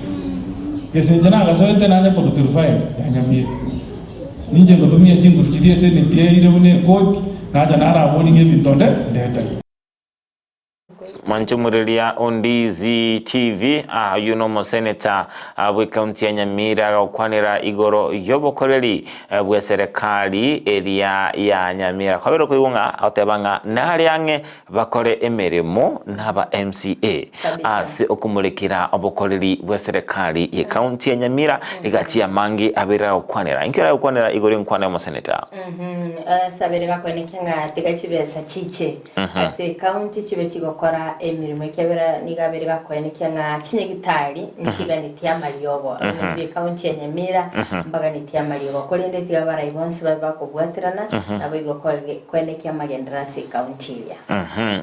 Gese inche nagasoete nanya koruterwa faeli ya Nyamira. Ninche ngotumia chinguru chiria eseneti eire buna ekoti, nacha naraborie ng'a ebinto nde ndetane. Mwanchomoreria Ondizi TV, ayio nomoseneta bw'ecounty ya Nyamira agokwanera igoro y'obokoreri bw'eserekari eria ya Nyamira. Kwabera okoigwa ng'a agoteba ng'a nare ang'e bakore emeremo naba MCA ase okomorekera obokoreri bw'eserekari y'ecounty ya Nyamira egati y'amange abere agokwanera. Inki oragokwanera igoro y'enkwana y'omoseneta? Ase abere gakwaneke ng'a tiga chibesa chiche ase ecounty chibe chigokora emeremo ekiagera nigo abere gakoenekia ng'a chinyagitari nchiganetie amariogo abanyoni b'ecounty ya Nyamira mbaganetie amariogo korende tiga abarai bonsi babe bakobwaterana naboigo koenekia amagenderero ase ecounty eria.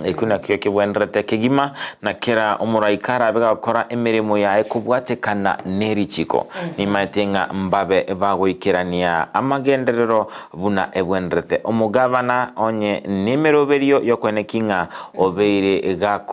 Ekio nakio kebwenerete kegima, na kera omoraika arabe gakora emeremo yaye kobwatekana nerichiko. Nimaete ng'a mbabe bagoikerania amagenderero buna ebwenerete. Omogavana onye nemeroberio y'okoeneki ng'a obeire gako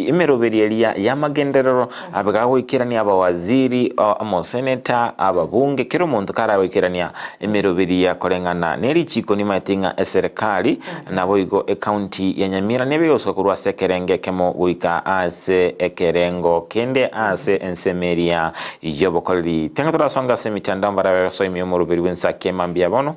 emeroberio eria y'amagenderero abe gagoikerania abawaziri, amoseneta, ababunge, kera omonto karagoikerania emeroberio ya koreng'ana nerichiko nimaete ng'a eserekari naboigo ecounty ya Nyamira nebe egosoka korwa ase ekerengo ekemo goika ase ekerengo kende ase ensemo eria y'obokoreri. Tenga torasonge ase emitandao mbarabe basoe ime y'omoroberi bw'ensaki emambia bono.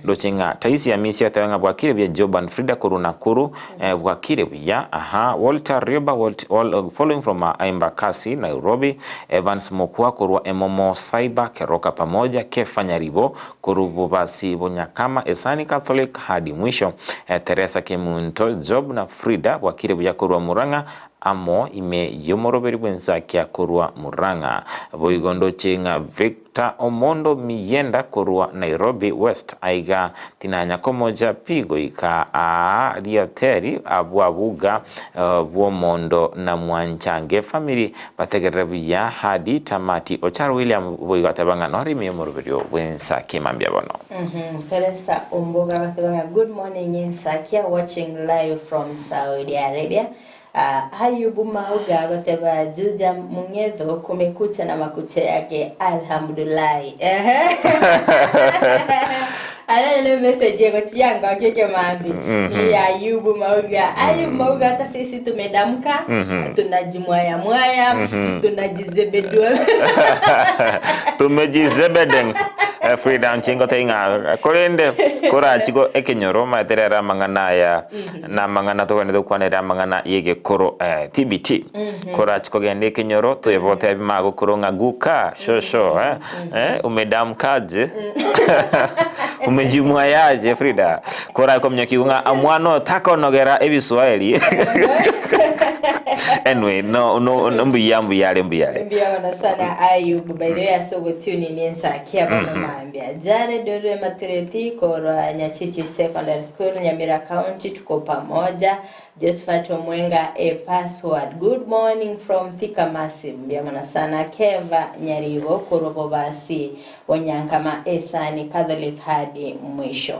Ndoche ng'a Taisi Amisi atebe ng'a bwakire buya Job and Frida korwa Nakuru eh, bwakire buya aha. Walter Rioba Walt, all, following from uh, Embakasi Nairobi. Evans Mokua korwa Emomo Cyber Keroka pamoja Kefa Nyaribo korwa Bobasi Bonyakama Esani Catholic hadi mwisho. Eh, Teresa Kemunto Job na Frida bwakire buya korwa Murang'a amo ime y'omoroberi bw'ensakia korwa Murang'a. Boigo ndoche ng'a Victor Omondo Miyenda korwa Nairobi West aiga tinanya komocha pi goika aa Riateri abwabuga bw'Omondo na Mwanchange family bategerere buya hadi tamati. Ocharo William boigo ateba ng'a nore ime y'omoroberio bw'ensakia mambia bono. Teresa Ombogo agateba ng'a good morning Ensakia watching live from Saudi Arabia. Ayubu Mauga agoteba Juja Mung'etho kumekucha na makucha yake alhamdulai. Aya ne message egochia ngoki ekemambi ni ya Ayubu Mauga. Ayubu Mauga hata sisi tumedamka tunajimwaya mwaya tunajizebedua Tumejizebedeng Frida nchingo tei ng'a korende korachigo ekenyoro omanyete rero amang'ana aya Namang'ana togende tokwanere amang'ana y'egekoro eh, TBT. Korachi kogenda ekenyoro toyebotebi magokoro ng'a guka shosho eh, eh, umedamkaje umejimwayaje Frida korache kominyokiwa ng'a omwana oyo takonogera ebiswahili anyway no, no, no, mbuya mbuya are mbuya are Mbuya mono sana Ayub by the way ase ogotune in ensaki abana mambia. Jared Orwe Matureti korwa Nyachichi Secondary School Nyamira County tuko pamoja. Josephat Omwenga a password. Good morning from Thika Massive. Mbuya mono sana Keva Nyaribo korwa Bobasi Onyankama Esani Catholic hadi mwisho.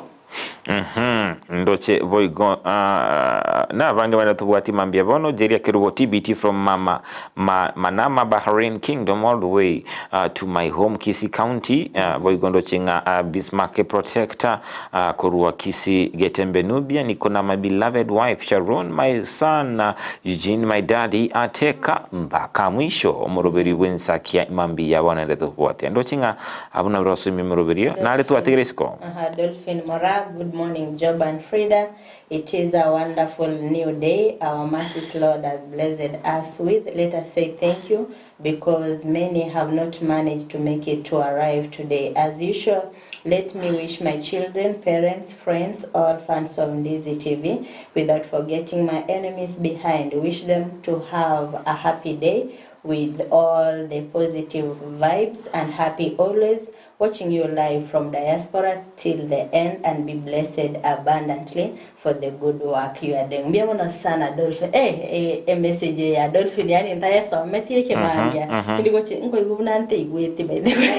Mhm, ndoche boigo ah, nabange bande tobwati mambia bono Jeria Kerubo TBT from mama ma, Manama Bahrain Kingdom all the way uh, to my home Kisii County uh, boigo ndoche ng'a uh, Bismarck Protector uh, korwa Kisii Getembe Nubia niko na my beloved wife Sharon my son uh, Eugene my daddy ateka mpaka mwisho omoroberi bw'ensakia mambia bono ende tobwate ndoche ng'a Abwo nabwo basomie omoroberio, nare twatigire isiko. Aha, Dolphin Moraa, good Good morning Job and Frida, it is a wonderful new day our mercies Lord has blessed us with, let us say thank you because many have not managed to make it to arrive today. As usual, let me wish my children, parents, friends, all fans of Ndizi TV, without forgetting my enemies behind, wish them to have a happy day with all the positive vibes and happy always watching you live from diaspora till the end and be blessed abundantly for the good work you are doing. Mbuya mono sana Dolphin. Eh, eh, emessage eye ya Dolphin yani ntayesometie ekemambia. Tindi gochi nkoigwa buna nteigweti by the way.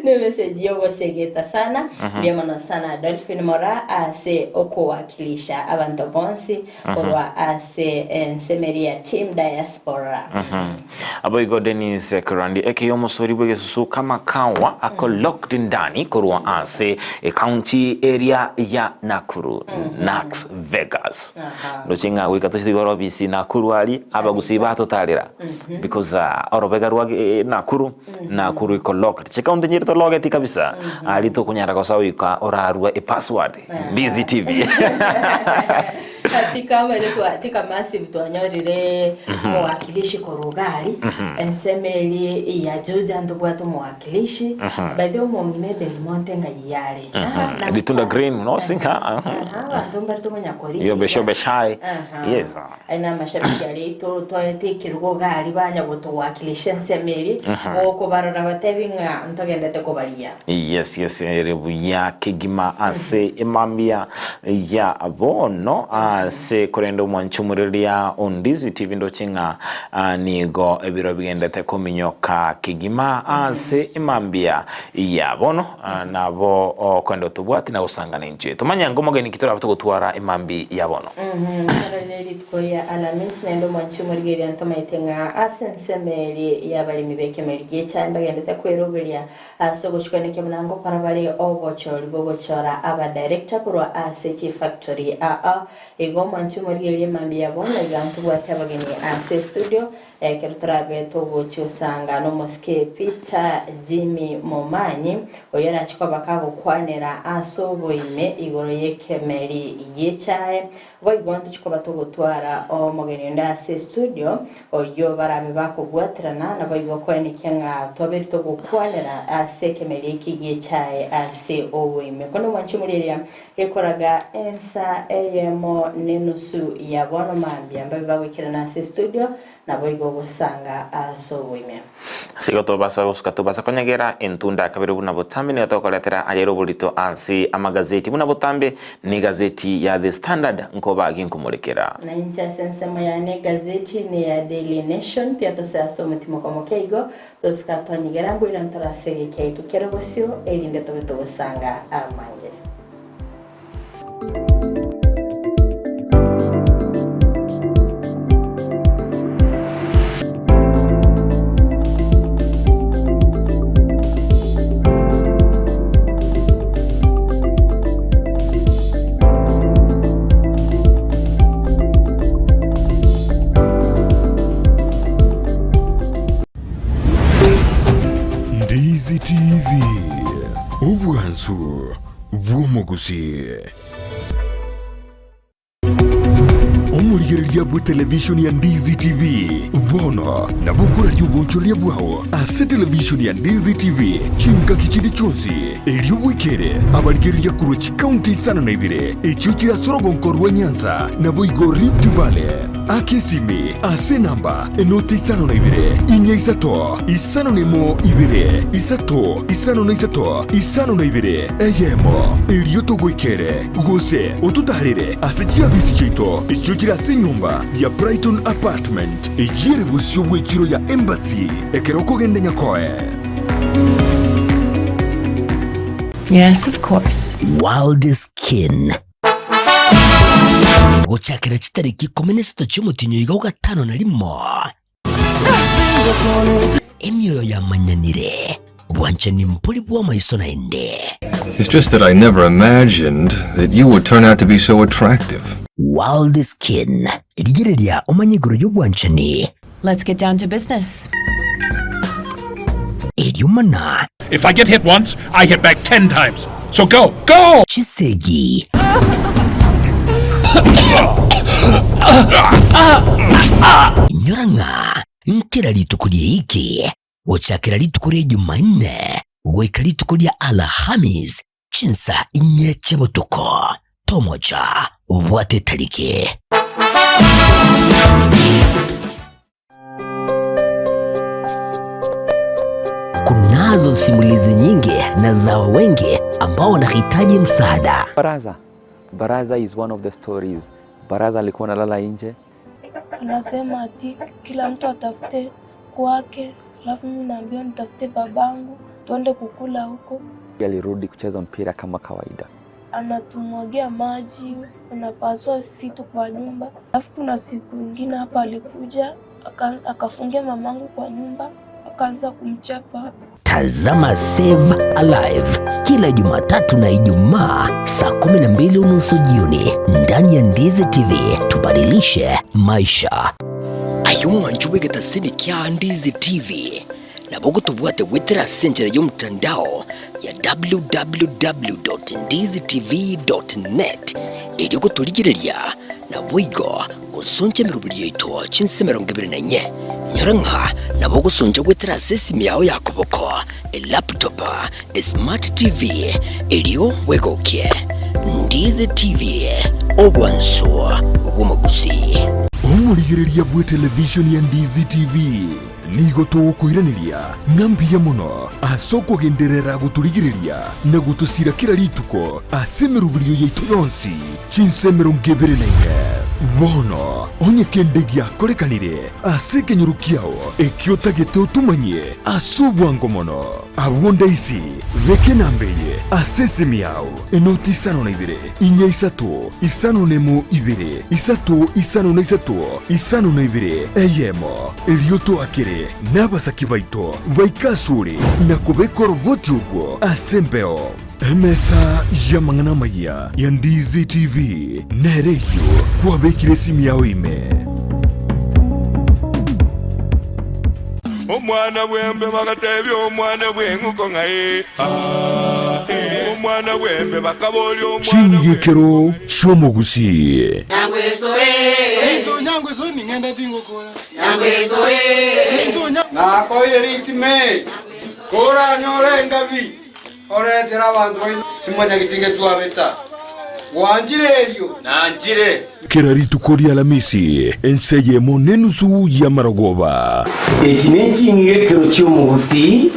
Ne message yogosegeta sana. Mbuya mono sana Dolphin Moraa ase okowakilisha abanto bonsi korwa ase ensemeri ya Team Diaspora. Aboigo Dennis Kerandi eke y'omosori bw'egesusu Kamakawa ako locked ndani korwa ase ecounty area ya Nakuru, Nax Vegas. Ndoche ng'a goika tochie igoro ofisi Nakuru aria abagusii batotarera because orobega rwa Nakuru, Nakuru iko locked. Chikaunti nyiri tologeti kabisa aria tokonyara gosoa goika orarue epassword Ndizi TV. Katika amaene katika massive twanyorire omowakilishi korwa iga aria, ensemo eria ya Juja ntobwate omowakilishi, by the way omong'ina Del Monte ng'ai yare. Aha, na Ritunda green nosinka. Aha, abanto mbare tokonya korigia. Yo besho beshai. Aha. Yes. Aye na amashabiki aria aito twaete ekerugo iga aria banya gotowakilisha ensemo eria, gokobarora batebi ng'a ntogendete kobaria. Yes yes ere buya kegima ase emambia ya bono ase korende omwanchi omoriria o Ndizi TV ndoche ng'a nigo ebiro bigendete kominyoka kegima ase emambia ya bono nabo okoenda otobwati na gosangana inche tomanye ango omogeni ki torabe togotwara emambi ya bono. Ekero rire rituko ria Alamisi, naende omwanchi omorigereria ntomaete ng'a ase ensemo eria y'abaremi b'ekemeri gi'echae mbagendete kweroberia Ase ogochikwaneka buna ngokora bare obochori bw'ogochora abadirector korwa ase chifactory aa. Igo omwanchi omorigererie mambia bono iga ntobwate abageni ase estudio ekero torabe togochi gosanga nomosike Peter Jimmy Momanyi oyio arachi koba kagokwanera ase oboime igoro yekemeri giechae Boigo ntochie koba togotwara omogeni onde ase estudio, oyio barabe bakobwaterana, naboigo koenekia ng'a twabeire togokwanera ase ekemeri eke gi'echae ase oboime. Korende omwanche omorieria gekoraga ensa eyemo nenusu ya bono mambia, mbabe bagoikerana ase estudio, Naboigo ogosanga ase oboime. Ase igo tobasa gosuka tobasa konyegera entunda ya kabere buna botambe nigo tokoretera ayere oborito ase amagazeti buna botambe ne egazeti ya The Standard nkobagi nkomorekera. Na inche ase ensemo yane egazeti neya Daily Nation tiatose ase omotimoko omoke igo, tosuka twanyegera nkoira ntore ase egeka eke kere bosio erinde tobe togosanga amange. Ndizi TV, obwansu bw'omogusi. Omorigereria bw'etelevishoni ya Ndizi TV bono nabo okoraria obonchoreria bwao ase televishoni ya Ndizi TV chingaki chinde chionsi, erio bwekere abarigereria korwa chikaunti isano na ibere echio chire ase orogonko rwa Nyanza naboigo Rift Valley. Aka esimi ase enamba enoti 52 inya isato 51 2 3 53 52 eyemo, erio togoikere, gose ototaarere ase chiabisi chiaito echio chire ase enyomba ya Brighton Apartment, eyio ere bosio bw'echiro ya Embassy ekero okogenda Nyakoe. Yes, of course. World Skin. Gochakera chitariki ikomi na isato chi'omotienyi oiga o gatano na rimo, emioyo yamanyanire, obwanchani mbori bw'amaiso naende. It's just that I never imagined that you would turn out to be so attractive. World Skin, rigereria omanye igoro y'obwanchani. Let's get down to business. Erio mana. If I get hit once, I hit back ten times. So go, go! Chisegi. Inyora ng'a nkera rituko ri'eiki, gochakera rituko ria Jumanne goika rituko ria Alhamis chinsa inye chia botuko, tomocha bwate etariki. Kunazo simulizi nyingi na za wengi ambao wanahitaji msaada. Baraza. Baraza is one of the stories. Baraza alikuwa analala nje. Anasema ati kila mtu atafute kwake, alafu mimi naambiwa nitafute babangu tuende kukula huko. Alirudi kucheza mpira kama kawaida. Anatumwagia maji, anapasua vitu kwa nyumba. Alafu kuna siku ingine hapa alikuja akafungia mamangu kwa nyumba, akaanza kumchapa. Tazama Save Alive kila Jumatatu na Ijumaa saa 12:30 jioni ndani ya Ndizi TV. Tubadilishe maisha. Aye omwancho bw'egetasini kia Ndizi TV nabo ogotobwate goetera ase enchera y'omotandao ya www.ndizitv.net erio gotorigereria naboigo gosoncha emeroberi yaito chinse 24. Nyora ng'a nabo ogosoncha goetera ase esimi yao ya koboko, elaptop, esmart TV erio bwegokie. Ndizi TV, obwanso bw'omogusii. Omorigereria bw'etelevishoni ya Ndizi TV nigo togokoiraneria ng'a mbuya mono ase okogenderera gotorigereria na gotosira kera rituko ase emeroberio yaito yonsi chinsa 24. Bono onye kende giakorekanire ase ekenyoro kiao ekio otagete otomanyie ase obwango mono, abwo ndaisi beka enamba eye ase esimi yao, enoti isano na ibere, inya isato, isano nemo ibere, isato isano na isato, isano na ibere, eyemo. Erio toakere nabasaki baito baike asore na kobeka oroboti orwo ase embeo. Emesa y'amang'ana amayia ya Ndizi TV nere eyio kwabekire esimi yao ime. Omwana bw'embe bagatebia omwana bw'eng'uko ng'a ee, aa, ee. Omwana bw'embe bakaboria omwana Ching'igekero chi'omogusii. Nakoire ritime, koranyore engabi, oretere abanto baino simonyageti ngetwabeta. Gwanchire erio? Nanchire. Kera rituko ri'Alamisi, ense eyemo nenusu y'amarogoba. Echi neching'igekero chi'omogusii,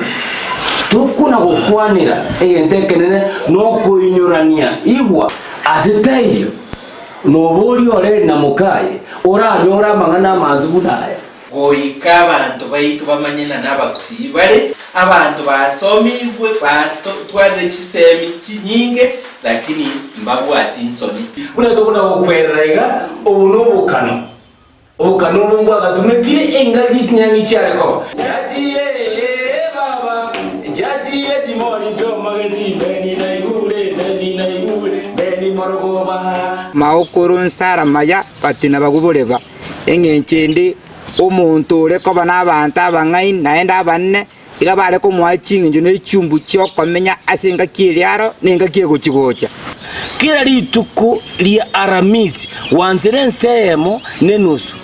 tokona gokwanera egento ekenene nokoinyorania igwa ase taiyo noboria ore na mokaye oranyore amang'ana amansu buna aya. Goika abanto baito bamanye ng'a nabagusii bare, abanto basomigwe, batwarire chisemi chinyinge, lakini mbabwati nsoni. Buna tokona gokwerera iga, obo nobokano, obokano obo mbwagatumekire engaki chinyangi chiare koba. Jajiye baba, jajiye chimoni chi'omogesi, mbeni naigure, mbeni naigure, mbeni morogoba. Maokoro nsara maya batina baguboreba. Engencho ende, omonto ore koba nabaanto abang'aini naende abanene, iga bare komoa ching'encho ne chiumbu chi'okomenya ase engaki eria aro na engaki egochi-gocha. Kera rituko ria Aramisi gwansire ense eyemo nenusu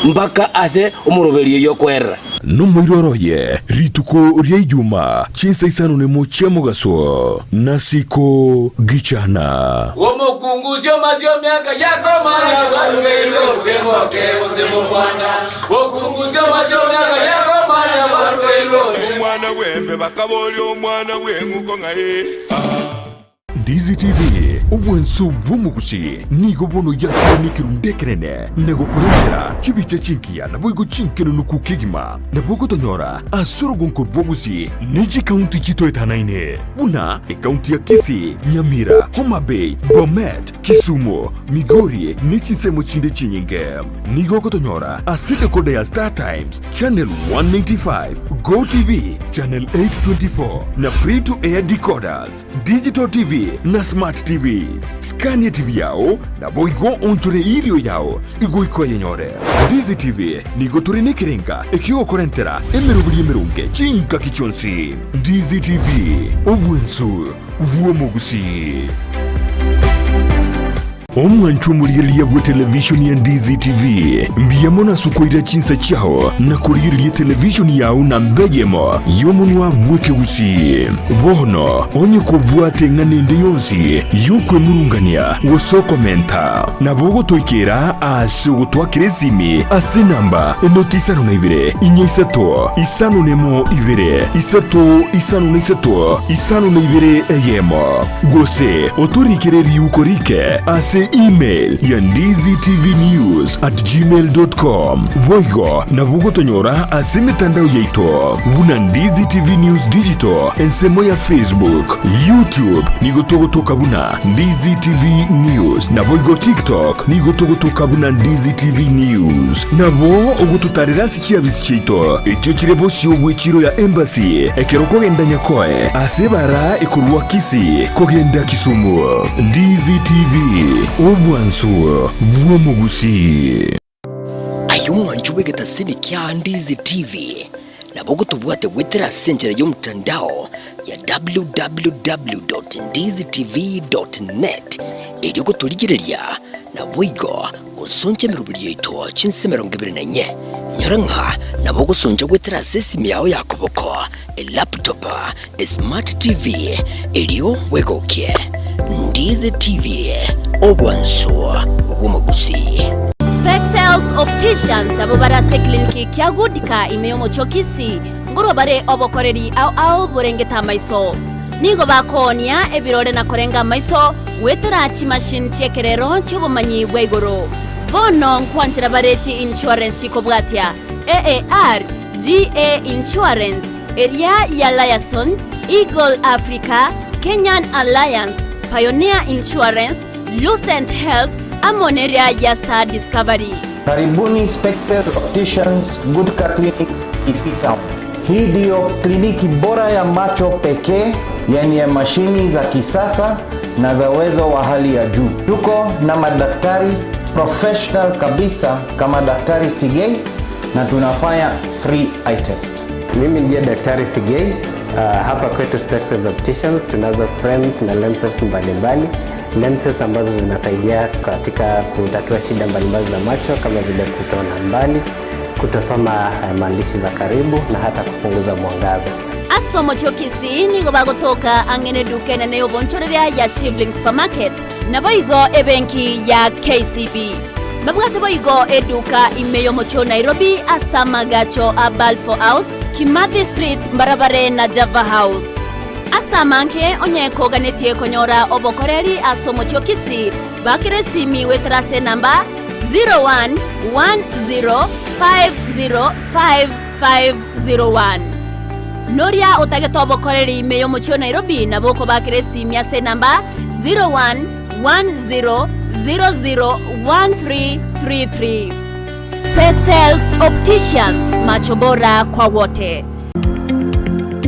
mpaka ase omoroberio y'okwerera. Nomoiroro oye rituko ria Ijuma chinsa isano nemo chia mogaso, nasiko gichana. Omokungu osioma siomiaka yakomanya bwarugeirwe gose moke gose mokwana. Omokungu osioma siomiaka yakomanya bwarugeirwe gose. Omwana bw'embe bakaboria omwana bw'eng'uko ng'a ee, aa. Ndizi TV, obwanso bw'omogusi, nigo bono yakorwa nekerundu ekenene na gokorentera chibicha chingiya naboigo chinkenunuku kegima. Nabo ogotonyora ase orogonko rw'obosie ne chikaunti chitoetanaine buna ekaunti ya Kisii, Nyamira, Homa Bay, Bomet, Kisumu, Migori ne chinsemo chinde chinyinge. Nigo ogotonyora ase decoder ya Star Times, Channel 195, Go TV, Channel 824 na Free to Air decoders, Digital TV na Smart TVs. Scania TV yao naboigo onchore irio yao igoika oyenyore. Ndizi TV nigo tore nekerenga ekiogokorentera emeroberi emeronge chingaki chionsi. Ndizi TV, obwensu. bw'omogusii. Omwancho omorigereria bwe televishoni ya Ndizi TV, mbuya mono ase okoira chinsa chiao na korigereria televishoni yao namba eyemo y'omonwa bw'ekegusii. Bono onye kobwate eng'ana ende yonsi y'okwemurungania gose okomenta, nabo ogotoikera ase ogotwakera esimi ase enamba enoti isano na ibere, inya isato, isano nemo ibere, isato isano na isato, isano na ibere eyemo. Gose otorikere riuko rike ase email ya ndizitvnews@gmail.com. Boigo nabo ogotonyora ase emetandao yaito buna Ndizi TV News Digital ensemo ya Facebook, YouTube nigo togotoka buna Ndizi TV News naboigo TikTok nigo togotoka buna Ndizi TV News. Nabo ogototarera ase chiabisi chiaito echio chire bosio bw'echiro ya Embassy ekero okogenda Nyakoe ase ebara ekorwa Kisii kogenda Kisumu. Ndizi TV, obwansu bw'omogusii. Aye omwancho bw'egetasini kia Ndizi TV, nabo ogotobwate goetera ase enchera y'omotandao ya www.ndizitv.net erio gotorigereria naboigo gosoncha emeroberi yaito chinse 24. Inyora ng'a nabo ogosoncha goetera ase esimi yao ya koboko, elaptop, esmart TV, erio bwegokie. Ndizi TV, obwansu bw'omogusii. Spexels Opticians abwo bare ase ekliniki kia Goodka ime y'omochie o Kisii, nkorwa bare obokoreri ao ao borengete amaiso. Nigo bakoonia ebirore na korenga amaiso goetera chimachine chi'ekerero chi'obomanyi bwa igoro. Bono nkwanchera bare chi-insurance chikobwatia, AAR, GA Insurance, eria ya Liaison, Eagle Africa, Kenyan Alliance, Pioneer Insurance, Lucent Health, amo neria ya Star Discovery. Karibuni Spexel Opticians Gutka Clinic Kisii Town. Hii ndiyo kliniki bora ya macho pekee yenye mashini za kisasa na za uwezo wa hali ya juu. Tuko na madaktari professional kabisa kama Daktari Sigei na tunafanya free eye test. Mimi ndiye Daktari Sigei. Hapa kwetu Spexels Opticians tunazo frames na lenses mbalimbali, lenses ambazo zinasaidia katika kutatua shida mbalimbali za macho kama vile kutoona mbali, kutosoma maandishi za karibu na hata kupunguza mwangaza. Ase omochie o Kisii nigo bagotoka ang'e neduka enene y'obonchoreria ya Shivling Supermarket, naboigo ebenki ya KCB. Babwate boigo eduka ime y'omochie o Nairobi ase amagacho a Balfour House, Kimathi Street mbarabare na Java House. Ase amange onye koganetie konyora obokoreri ase omochie o Kisii, bakera esimi goetera ase enamba 0110505501. Noria otagete obokoreri ime y'omochie o Nairobi nabo okobakera esimi ase enamba 0110001333. Spexels Opticians, macho bora kwa wote.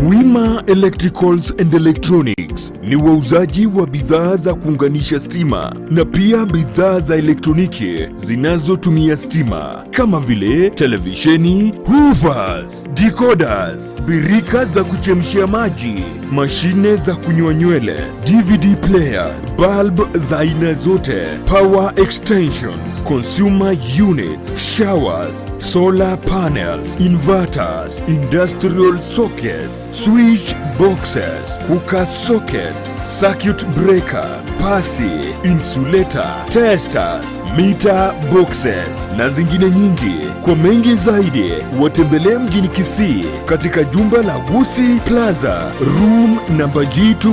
Wima Electricals and Electronics ni wauzaji wa bidhaa za kuunganisha stima na pia bidhaa za elektroniki zinazotumia stima kama vile televisheni, hoovers, decoders, birika za kuchemshia maji, mashine za kunyoa nywele, DVD player, bulb za aina zote, power extensions, consumer units, showers, solar panels, inverters, industrial sockets, switch boxes, cooker sockets, circuit breaker, pasi, insulator, testers, meter boxes na zingine nyingi. Kwa mengi zaidi watembelee mjini Kisii katika jumba la Gusii Plaza room namba G2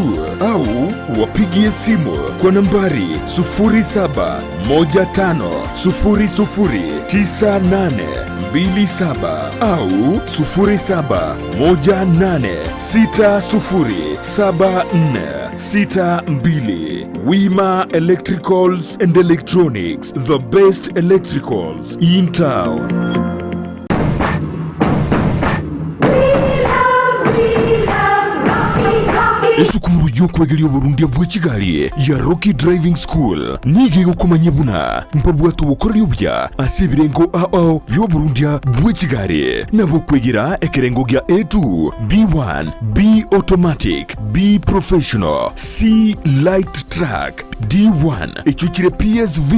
au wapigie simu kwa nambari 0715009827 au 0718607462. Wima Electricals and Electronics, the best electricals in town. Esukuru y'okwegeria oborundia bwe chigari ya Rocky Driving School nigo egokomanyia buna mbabwate obokoreri obuya ase ebirengo ao ao bi'oborundia bwe chigari, nabo okwegera ekerengo gia A2, B1, B Automatic, B Professional, C Light Truck, D1 echio chire PSV,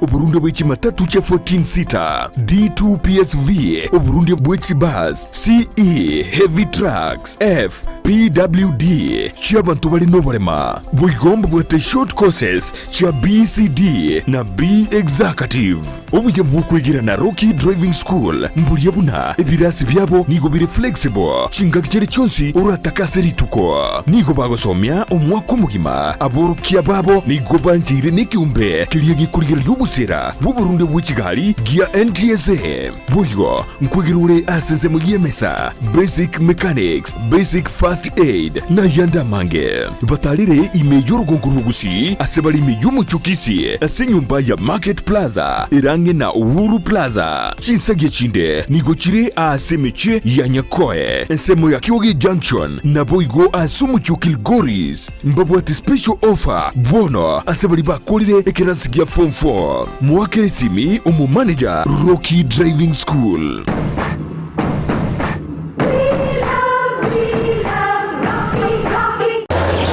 oborundia bwe chimatatu chia 14 seater, D2 PSV, oborundia bwe chibus, CE Heavy Trucks, F PWD chi'abanto bare noborema. Boigo mbabwate short courses chia BCD na B Executive. Obuya bw'okwegera na Rocky Driving School mboria buna ebirasi biabo nigo bire flexible chingaki chiria chionsi oratake ase rituko. Nigo bagosomia omwaka omogima. Aborokia babo nigo bancheire nekeombe keria gekorigereria obosera bw'oborunde bwe chigari gia NTSA. Boigo nkwegera ore ase ensemo y'emesa, basic mechanics, basic first aid, na ayande amange. Batarire ime y'orogongo rw'Ogusii ase bare ime y'omochie o Kisii ase enyomba ya Market Plaza ere ang'e na Uhuru Plaza. Chinsagia chinde nigo chire aase emechie ya Nyakoe, ensemo ya Kioge Junction, naboigo ase omochie o Kilgoris. Mbabwate special offer bono ase baria bakorire ekerasi gia form 4. Moakere esimi omomanager Rocky Driving School.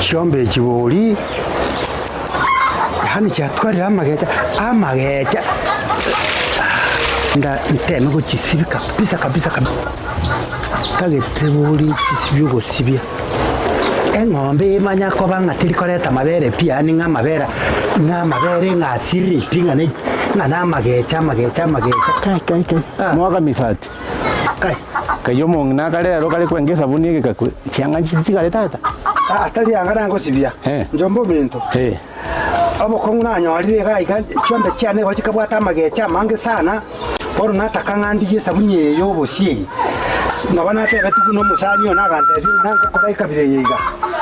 Chiombe echi bori, yaani chiatwarire amagecha, amagecha nda nteme gochisibia kabisa kabisa kabisa, ntagete bori nchisibie ogosibia. Eng'ombe emanya koba ng'a teri koreta amabere pi, yaani ng'a amabere ng'a amabere ng'a asirire pi ng'a ne ng'a namagecha amagecha amagecha. Kai kai kai, mwaka misati. Kai. Kai omong'ina akare ero kare kwenga esabuni egekakwe, chianga nchitigare tata. Aa tari anga nangosibia, njombe ominto. Obokong'u nanyorire iga iga, chiombe chiane igo chikabwata amagecha amange sana, bono nataka ng'a ndigie esabuni eye y'obosie eye. Nabo natebetigwe buna omosani one agantebia ng'a nangokora ekabira eye iga,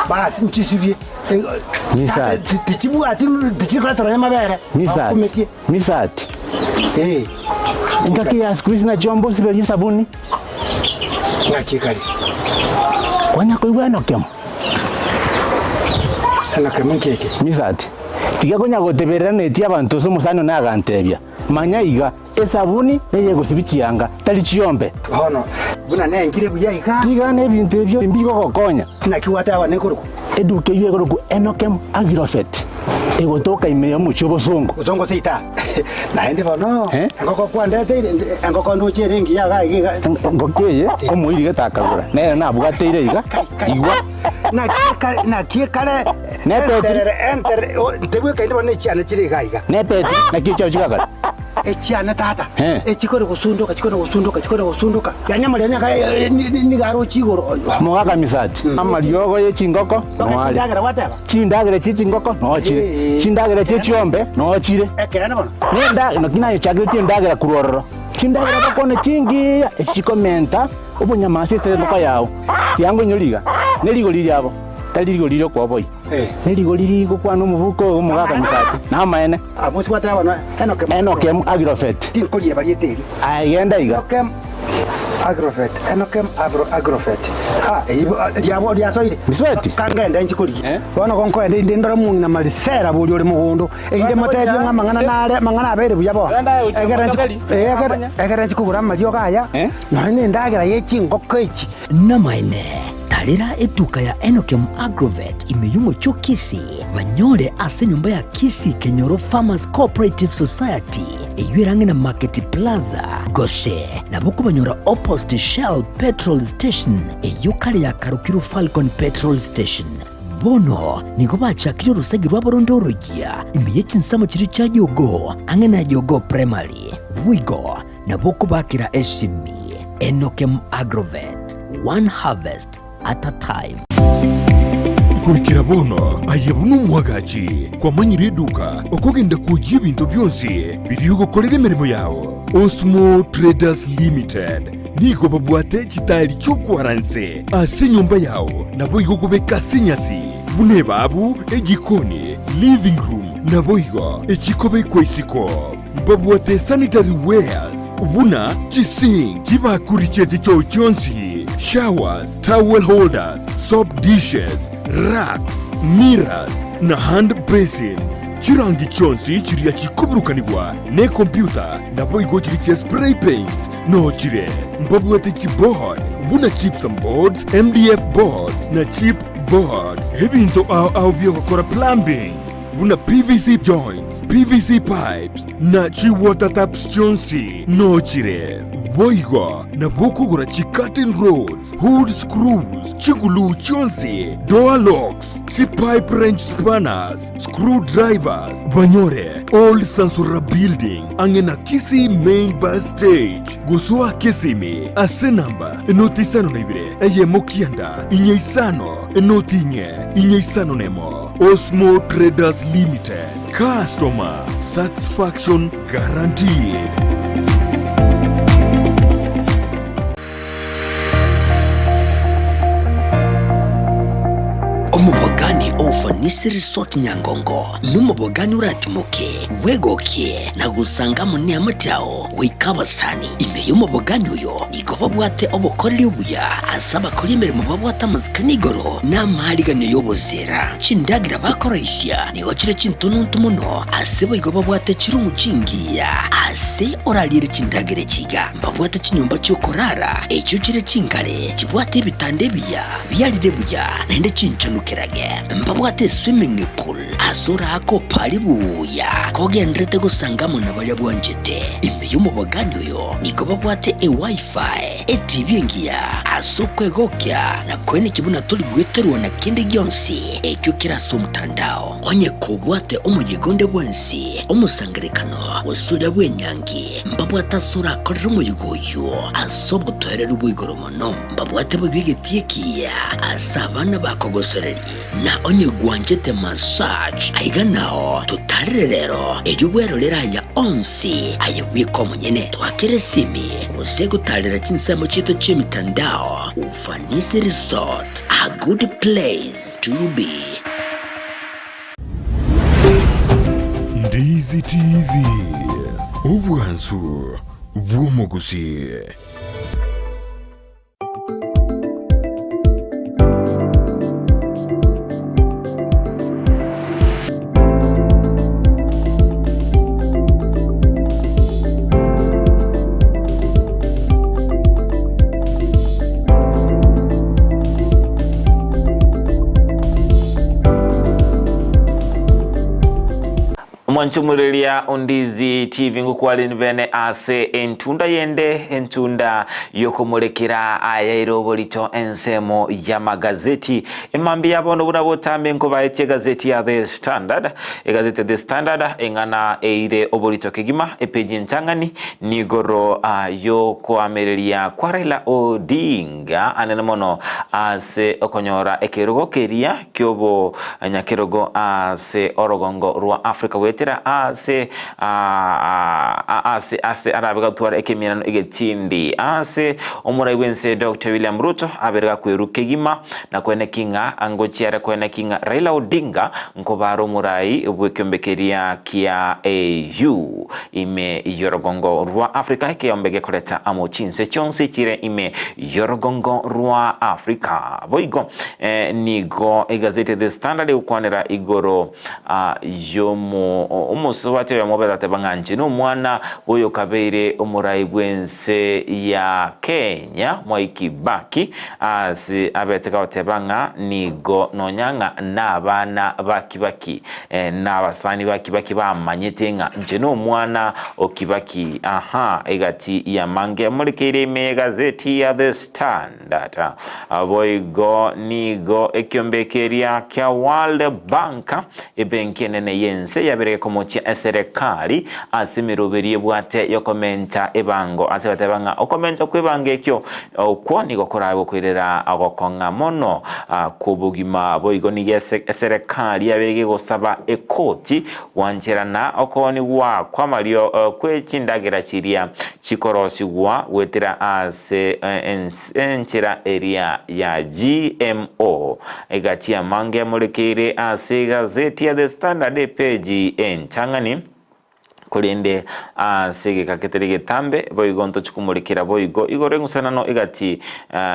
basi nchisibie. Tata tichibwati tichiri koreta nonya amabere, bakumetie. Misati. Eh. Engaki ya siku hizi nachio mbosiberie esabuni. Ng'aki ekare? Kwanya koigwa enokemo? Enokemo nki eke? Misati. Tiga konya goteberera netie abanto ase omosani one agantebia, Manya iga, esabuni neyegosibia chianga, tari chiombe. Bono, buna nengire buya iga. Tiga nebinto ebio mbigogokonya. Naki gwateba nekorokwa? Eduka eyio ekorokwa Enokem Agrofet, egotoka ime y'omochie obosongo. Bosongo seita. Naende bono, engoko kwandeteire, engoko ndoche ere engiya iga iga iga. Engoko eye omoiri gete akagora, nere nabwateire iga, igwa. Naki ekare, naki ekare, Nepetiri. enterere, enterere, o, ntebwekaini bono echiane chire iga iga. Nepetiri, naki echiao chigakora? Echiane tata, Eh. echikore gosundoka, chikore gosundoka, chikore gosundoka, yaani amarianya aka nigo aroche igoro. Mogaka misati, amariogo ye chingoko Mpaka noare. chindagera gwateba? Chindagera chie chingoko nochire, Eh. chindagera chie chiombe nochire. Ekeene bono. Nenda naki nayechakeretie endagera korwa ororo. Chindagera bakwane chingiya echi chikomenta obonyama ase engoko yao. Tiango inyore iga, ne rigori riabo tari rigori ri'okoboyia. Ne rigori rigokwana omobuko oyo omogaka misati, namaene. Amo gwateba bono Enokem. Enokem Agrofet. Tinkorieba rieta erio. Aye genda iga. Enokem Agrofet, Enokem Avro Agrofet. Ah, eyio riabo riasoire. Misweti. Kangende inche korigia. Bono gonkoenda inde ndore omong'ina Marisela boria ore mogondo, erinde motebie ng'a amang'ana nare, amang'ana abeire buya bono. Egere nchi, egere, egere nchi kogora amariogo aya, nonya na endagera ye chingoko echi. Namaene, tarera etuka ya Enokem Agrovet ime y'omochie o Kisii, banyore ase enyomba ya Kisii Kenyoro Farmers Cooperative Society, eyio ere ang'e na Market Plaza, gose nabo okobanyora opposite Shell Petrol Station, eyio kare yakarokirwe Falcon Petrol Station. Bono nigo bachakire orosegi rwabo ronde oroyia ime ye chinsemo chiria chia Jogoo, ang'e na Jogoo Primary. Boigo nabo okobakera esimi. Enokem Agrovet, one harvest at a time. Goikera bono aye buna omwagachi kwamanyire eduka okogenda kwoyia ebinto bionsi biria ogokorera emeremo yao. Osmo Traders Limited nigo babwate chitairi chi'okwara nse ase enyomba yao naboigo kobeka ase enyasi buna ebabu, ejikoni, living room naboigo echikobekwa isiko. Mbabwate sanitary wares buna chisink, chibakuri chie chichoo chionsi, showers, towel holders, soap dishes, Racks, mirrors, na hand basins. Chirangi chionsi chiria chikoburukanigwa nekompyuta naboigo chiria chia spray paints noo chire. Mbabwate chiboard buna gypsum boards, MDF boards na chip boards. Ebinto ao ao biogokora plumbing buna PVC joints, PVC pipes na chiwater taps chionsi noo chire. Boigo nabo okogora chicurtain rods, Hood screws, chiguluu chionsi, door locks, chipipe wrench spanners, screw drivers, banyore Old Sansora Building ang'e na Kisii Main Bus Stage. Gosoa Kisimi ase namba enoti isano na ibere eyemo kianda inye isano enoti inye inye isano nemo. Osmo Traders Limited, customer satisfaction guaranteed. Omobogani o Ufanisi Resort Nyangongo nomobogani oratimoke, bwegokie na gosanga amo neamate ao goika abasani. Ime y'omobogani oyo nigo babwate obokoreri obuya ase abakori emeremo babwate amasikani igoro na amaariganio y'oboseera. Chindagera bakoroisia nigo chire chintononto mono ase boigo babwate chirumu chingiya ase orariere chindagera echi iga. Mbabwate chinyomba chi'okorara, echio chire chingare, chibwate ebitanda ebiya biarire buya, naende chinchanukerage. Mbabwate eswimming pool ase oraake opare buya kogenderete gosanga amo na baria bwanchete. Ime y'omobogani oyo nigo babwate eWiFi, eTV engiya ase okwegokia na koenekia buna tori gweterwa na kende gionsi ekio kere ase omotandao. Onye kobwate omoyega onde bwensi, omosangererekano, gose oria bw'enyangi, Mbabwate ase orakorere omoyega oyio ase obotoereru bwa igoro mono. Mbabwate boigo egetii ekiya ase abana bakogosereria. Na onye gwanchete massage, aiga nao totarere rero, erio bwerorere aya onsi aye bweka omonyene. Twakere esimi gose gotarera chinsemo chiaito chi'emitandao. Ufanisi Resort, a good place to be. Ndizi TV, obwansu bw'omogusii. Omwanchomoreria Ondizi TV ngokware nibene ase entunda yende entunda yokomorekera ayaire oborito ensemo y'amagazeti emambia ya bono buna botambe nkobaetie egazeti ya The Standard egazeti ya The Standard eng'ana eire oborito kegima epeji entang'ani nigoro yokoamereria kwa Raila Odinga Iga anene mono ase okonyora ekerogo keria ki'obonyakerogo ase orogongo rwa Afrika goetera ase ase ase arabe gatwara ekemienano egetindi ase omorai bw'ense Doctor William Ruto abere gakweru kegima na koeneki ng'a ngochia are koeneki ng'a Raila Odinga nkobare omorai bw'ekeombe keria kia AU. Ime y'orogongo rwa Afrika ekeombe gekoreta amo chinse chionsi chire ime y'orogongo rwa Afrika. Boigo nigo egazeti The Standard egokwanera igoro yomo omosubati oyomo obetateba ng'a inche nomwana bw'oyokabeire omorai bw'ense ya Kenya Mwai Kibaki ase abete gagoteba ng'a nigo nonya ng'a nabana ba Kibaki Nabasani ba Kibaki bamanyete ng'a inche nomwana o Kibaki. Aha, egati y'amange amorekeire ime y'egazeti ya The Standard. Boigo nigo ekiombe keria kia World Bank, ebenki enene y'ense yabereke komochia eserekari ase emeroberio ebwate y'okomenta ebango ase bateba ng'a okomentwa kw'ebango ekio Okwo nigo korabe gokoirera ogokong'a mono kw'obogima. Boigo nigo eserekari yabeire gegosaba ekoti gwancherana okoonigwa kw'amario kwe chindagera chiria chikorosigwa goetera ase enchera eria ya GMO. Egati amange amorekeire ase egazeti ya The Standard epeji entang'ani. Korende ase egeka getari getambe, boigo ntochie komorikera boigo igoro eng'usanano egati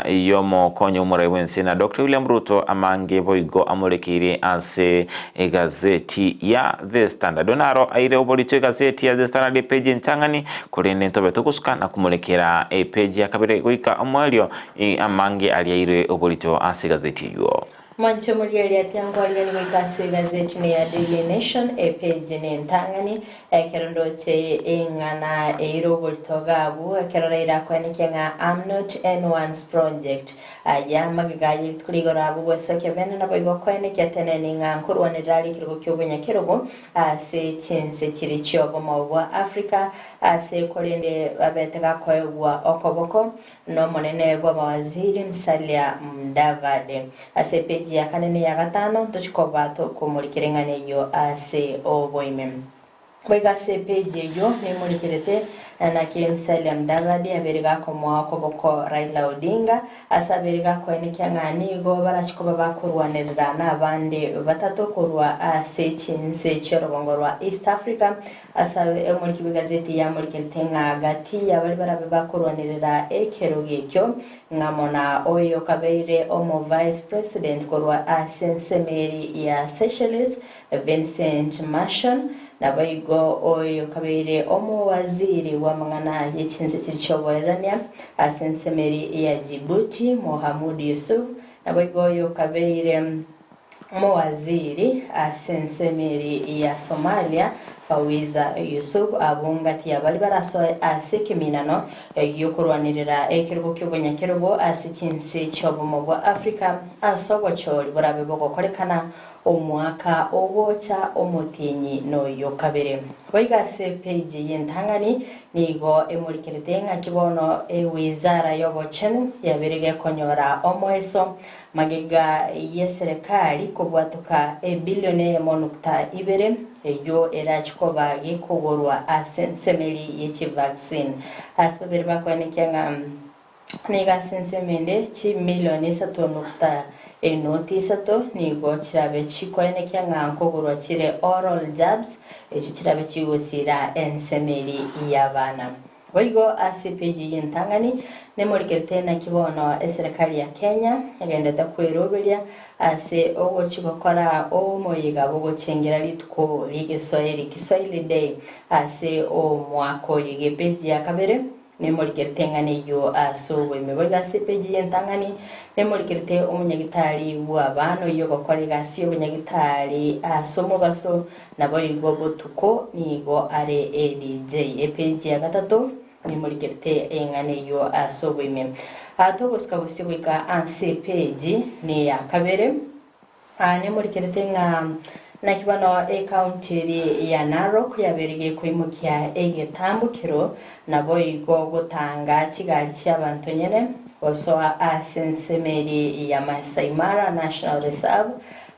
y'omokonyi omorai bw'ense na Doctor William Ruto amange boigo amorekeire ase egazeti ya The Standard. Oyo naro aire oborito egazeti ya The Standard epeji entang'ani, korende ntobe togosuka na komorekera epeji ya kabere goika omoerio amange aria airwe oborito ase egazeti eyio. Mwanche omorigereria tiankoarigani goika ase egazeti ne ya Daily Nation epeji ne entang'ani ekero ndoche eng'ana eire oborito gabu ekero Raila akoenekia ng'a I'm not anyone's project aya magega aye rituko rigoro abwo gwesokia bene naboigo koenekia teneni ng'a nkorwanerera are ekerogo ki'obonyakerogo ase chinse chiria chi'obomo bwa Africa ase korende babete gakoegwa okoboko Nomonene bw'abawaziri Musalia Mudavadi. Ase epeji ya kane na eya gatano ntochie koba tokomorikera eng'ana eyio ase oboime. Boigo ase epeji eyio nemorikerete naki Musalia Mudavadi abeire gakomoa okoboko Raila Odinga ase abeire gakoenekia ng'a nigo barachie koba bakorwanerera nabande batato korwa ase chinse chi'orogongo rwa East Africa Ase omoriki bw'egazeti yamorikerete ng'a gati y'abaria barabe bakorwanerera ekerogo ekio, ng'amo na oyo okabeire omo Vice President korwa ase ensemo eri ya Seychelles, Vincent Marshon, naboigo oyo okabeire omowaziri bw'amang'ana ye chinse chiria chi'oboererania ase ensemo eri ya Djibouti, Mohamoud Youssouf, naboigo oyo okabeire Omowaziri ase ensemo eri ya Somalia, Fawiza Yusuf, abwo ngati ya baria barasoe ase ekeminano gi'okorwanerera ekerogo ki'obonyakerogo ase chinse chi'obomo bwa Africa ase obochori borabe bogokorekana omwaka ogocha omotienyi noyo kabere. Boigo ase epeji y'entang'ani nigo emorikerete ng'aki bono ewizara y'obochenu yabeire gekonyora omoeso Magega y'eserekari kobwatoka ebilioni eyemo nukta ibere eyio erache koba gekogorwa ase ensemeri ye chivaccine. Ase babere bakoenekia ng'a nigo ase ensemo ende chimilioni isato nukta enoti isato nigo chirabe chikoenekia ng'a nkogorwa chire oral jabs echio chirabe chigosira ensemeri y'abana. Boigo ase epeji eyio entang'ani nemorikerete naki bono eserekari ya Kenya egenderete kweroberia ase ogochia gokora omoyega bw'ogochengera rituko ri'egeswahili, Kiswahili Day, ase omwaka oyo. Iga epeji ya kabere nemorikerete eng'ana eyio ase oboime. Boigo ase epeji eyio entang'ani nemorikerete omonyagitari bw'abana oyio ogokora egasi y'obonyagitari ase omobaso Naboigo botuko nigo are ADJ. Epeji ya gatato nimorikerete eng'ana eyio ase oboime. Aa togosika gose goika ase epeji neya kabere. Aa nimorikerete ng'a naki bono ecounty eri ya Narok yabeire gekoimokia egetambokero naboigo gotanga chigari chiabanto nyene gosoa ase ensemo eri ya Maasai Mara National Reserve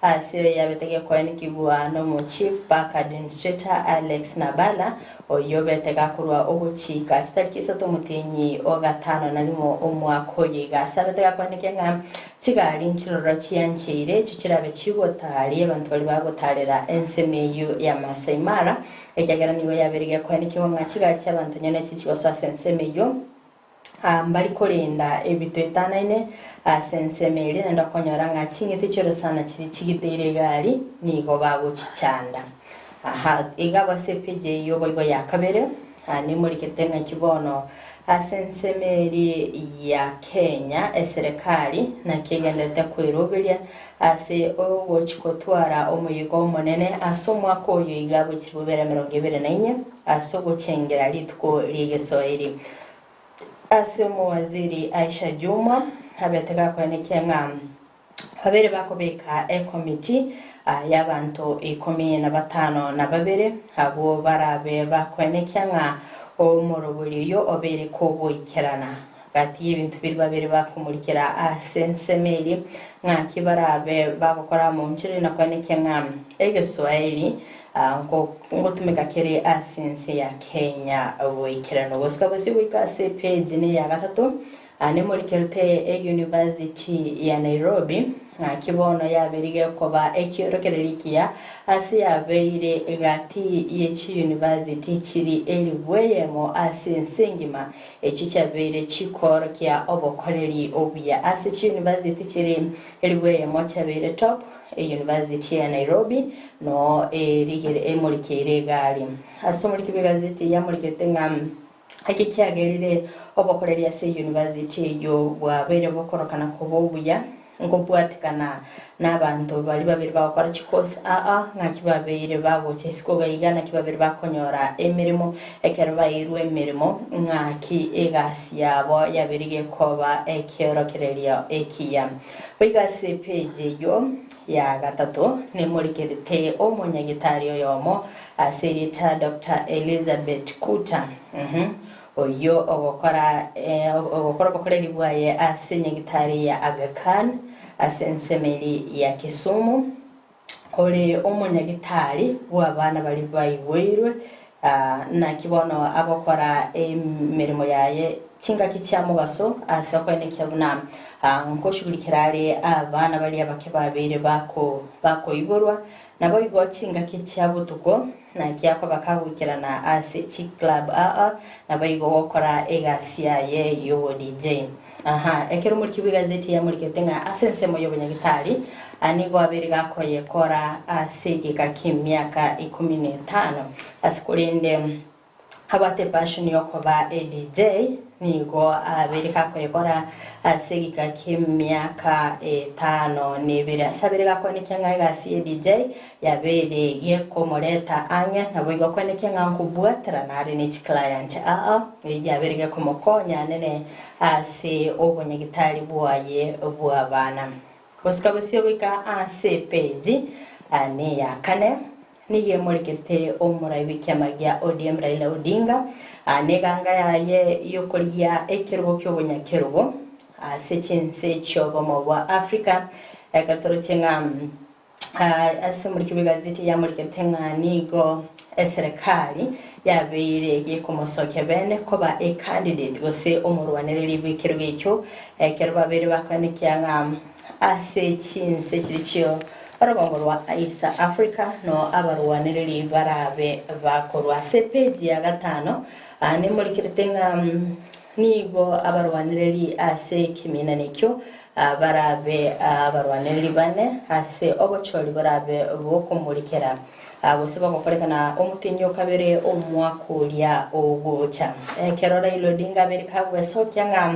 Ase oyo yabete gekoenekigwa nomo Chief Park Administrator Alex Nabala, oyio obete gakorwa ogochika chitariki isato omotienyi o gatano na rimo omwaka oyo iga ase abete gakoenekia ng'a chigari nchiroro chiancheire echio chirabe chigotaria abanto baria bagotarera ensemo eyio ya Maasai Mara ekiagera nigo yabeire gekoenekigwa ng'a chigari chiabanto nyene chichigosoa ase ensemo eyio. Mbari korenda ebito etanaine ase ensemo eria, naende okonyora ng'a ching'iti chi'orosana chiria chigiteire egari nigo bagochichanda. Aha, iga abo ase epeji eyio boigo ya kabere, nimorikete ng'aki bono ase ensemo eria ya Kenya eserekari naki egenderete kweroberia ase ogochia gotwara omoyega omonene ase omwaka oyo iga bwe chilifu bibere emerongo ebere na inye ase ogochengera rituko ri'egesoeri. Ase omowaziri Aisha Jumwa abete gakoenekia ng'a babere bakobeka ekomiti y'abanto ikomi na batano na babere abwo barabe bakoenekia ng'a omorobori oyio obeire kogoikerana gati y'ebinto biria babere bakomorikera ase ensemo eria ng'aki barabe bagokora amaonchoreri na koenekia ng'a egeswaeri Ngotumeka kere ase ense ya Kenya goikeranu gosuka bosio goika ase epeji ne ya gatato nemorikerete e University ya Nairobi. Ng'aki bono yabeire gekoba ekiorokererio ekiya ase yabeire egati ye chiyunivasiti chiri elifu eyemo ase ense engima, echio chiabeire chikoorokia obokoreri obuya ase chiyunivasiti chiri elifu eyemo chiabeire top, Eyunivasiti ya Nairobi noo erigere emorikeire egari. Ase omoriki bw'egazeti yamorikete ng'a Eki kiagerire obokoreri ase eyunivasiti eyio bwabeire bokorokana koba obuya, nkobwatekana nabanto baria babere bagokora chikosi aa, ng'aki babeire bagocha isiko iga iga, naki babere bakonyora emeremo, ekero baeirwe emeremo, ng'aki egasi yabo yabeire gekoba ekiorokererio ekiya. Boigo ase epeji eyio ya gatato nemorikerete omonyagitari oyomo Ase erieta Doctor Elizabeth Kuta, oyio ogokora ogokora obokoreri bwaye ase nyagitari ya Aga Khan ase ensemeri ya Kisumu, ore omonyagitari bw'abana baria baiboirwe, naki bono agokora emeremo yaye chingaki chia mogaso ase okoenekia buna nkoshughulikera are abana baria abake babeire bakoiborwa. Naboigo chingaki chia botuko, naki akoba kagoikerana ase chiclub aa, naboigo gokora egasi yaye y'obo DJ. Aha, ekero omoriki bw'egazeti yamorikete ng'a ase ensemo y'obonyagitari, nigo abeire gakoyekora ase egeka ki'emiaka ikomi na etano. Ase korende Abwate epassion yokoba a DJ, nigo abeire gakoyekora ase egika ki'emiaka etano na ebere. Ase abere gakoenekia ng'a egasi ye DJ yabeire gekomoreta ang'e, naboigo akoenekia ng'a nkobwaterana are ne chiclient aa, eyio yabeire gekomokonya anene ase obonyagitari bwaye bw'abana. Gosika bosio goika ase epeji neya kane. Nigo emorekerete omorai bw'ekiama gia ODM Raila Odinga neganga yaye y'okorigia ekerogo ki'obonyakerogo ase chinse chi'obomo bwa Africa. Ekero toroche ng'a ase omoriki bw'egazeti yamorekerete ng'a nigo eserekari yabeire gekomosokia bene koba ecandidate gose omorwanereri bw'ekerogo ekio ekero babeire bakoenekia ng'a ase chinse chiria chio Orogongo rwa East Africa no abarwanereri barabe bakorwa. Ase epeji ya gatano nemorikerete ng'a nigo abarwanereri ase ekeminani ekio barabe abarwanereri bane ase obochori borabe bokomorikera gose bogokorekana omotienyi o kabere omwaka oria ogocha. Ekero Raila Odinga abeire kagwesokia ng'a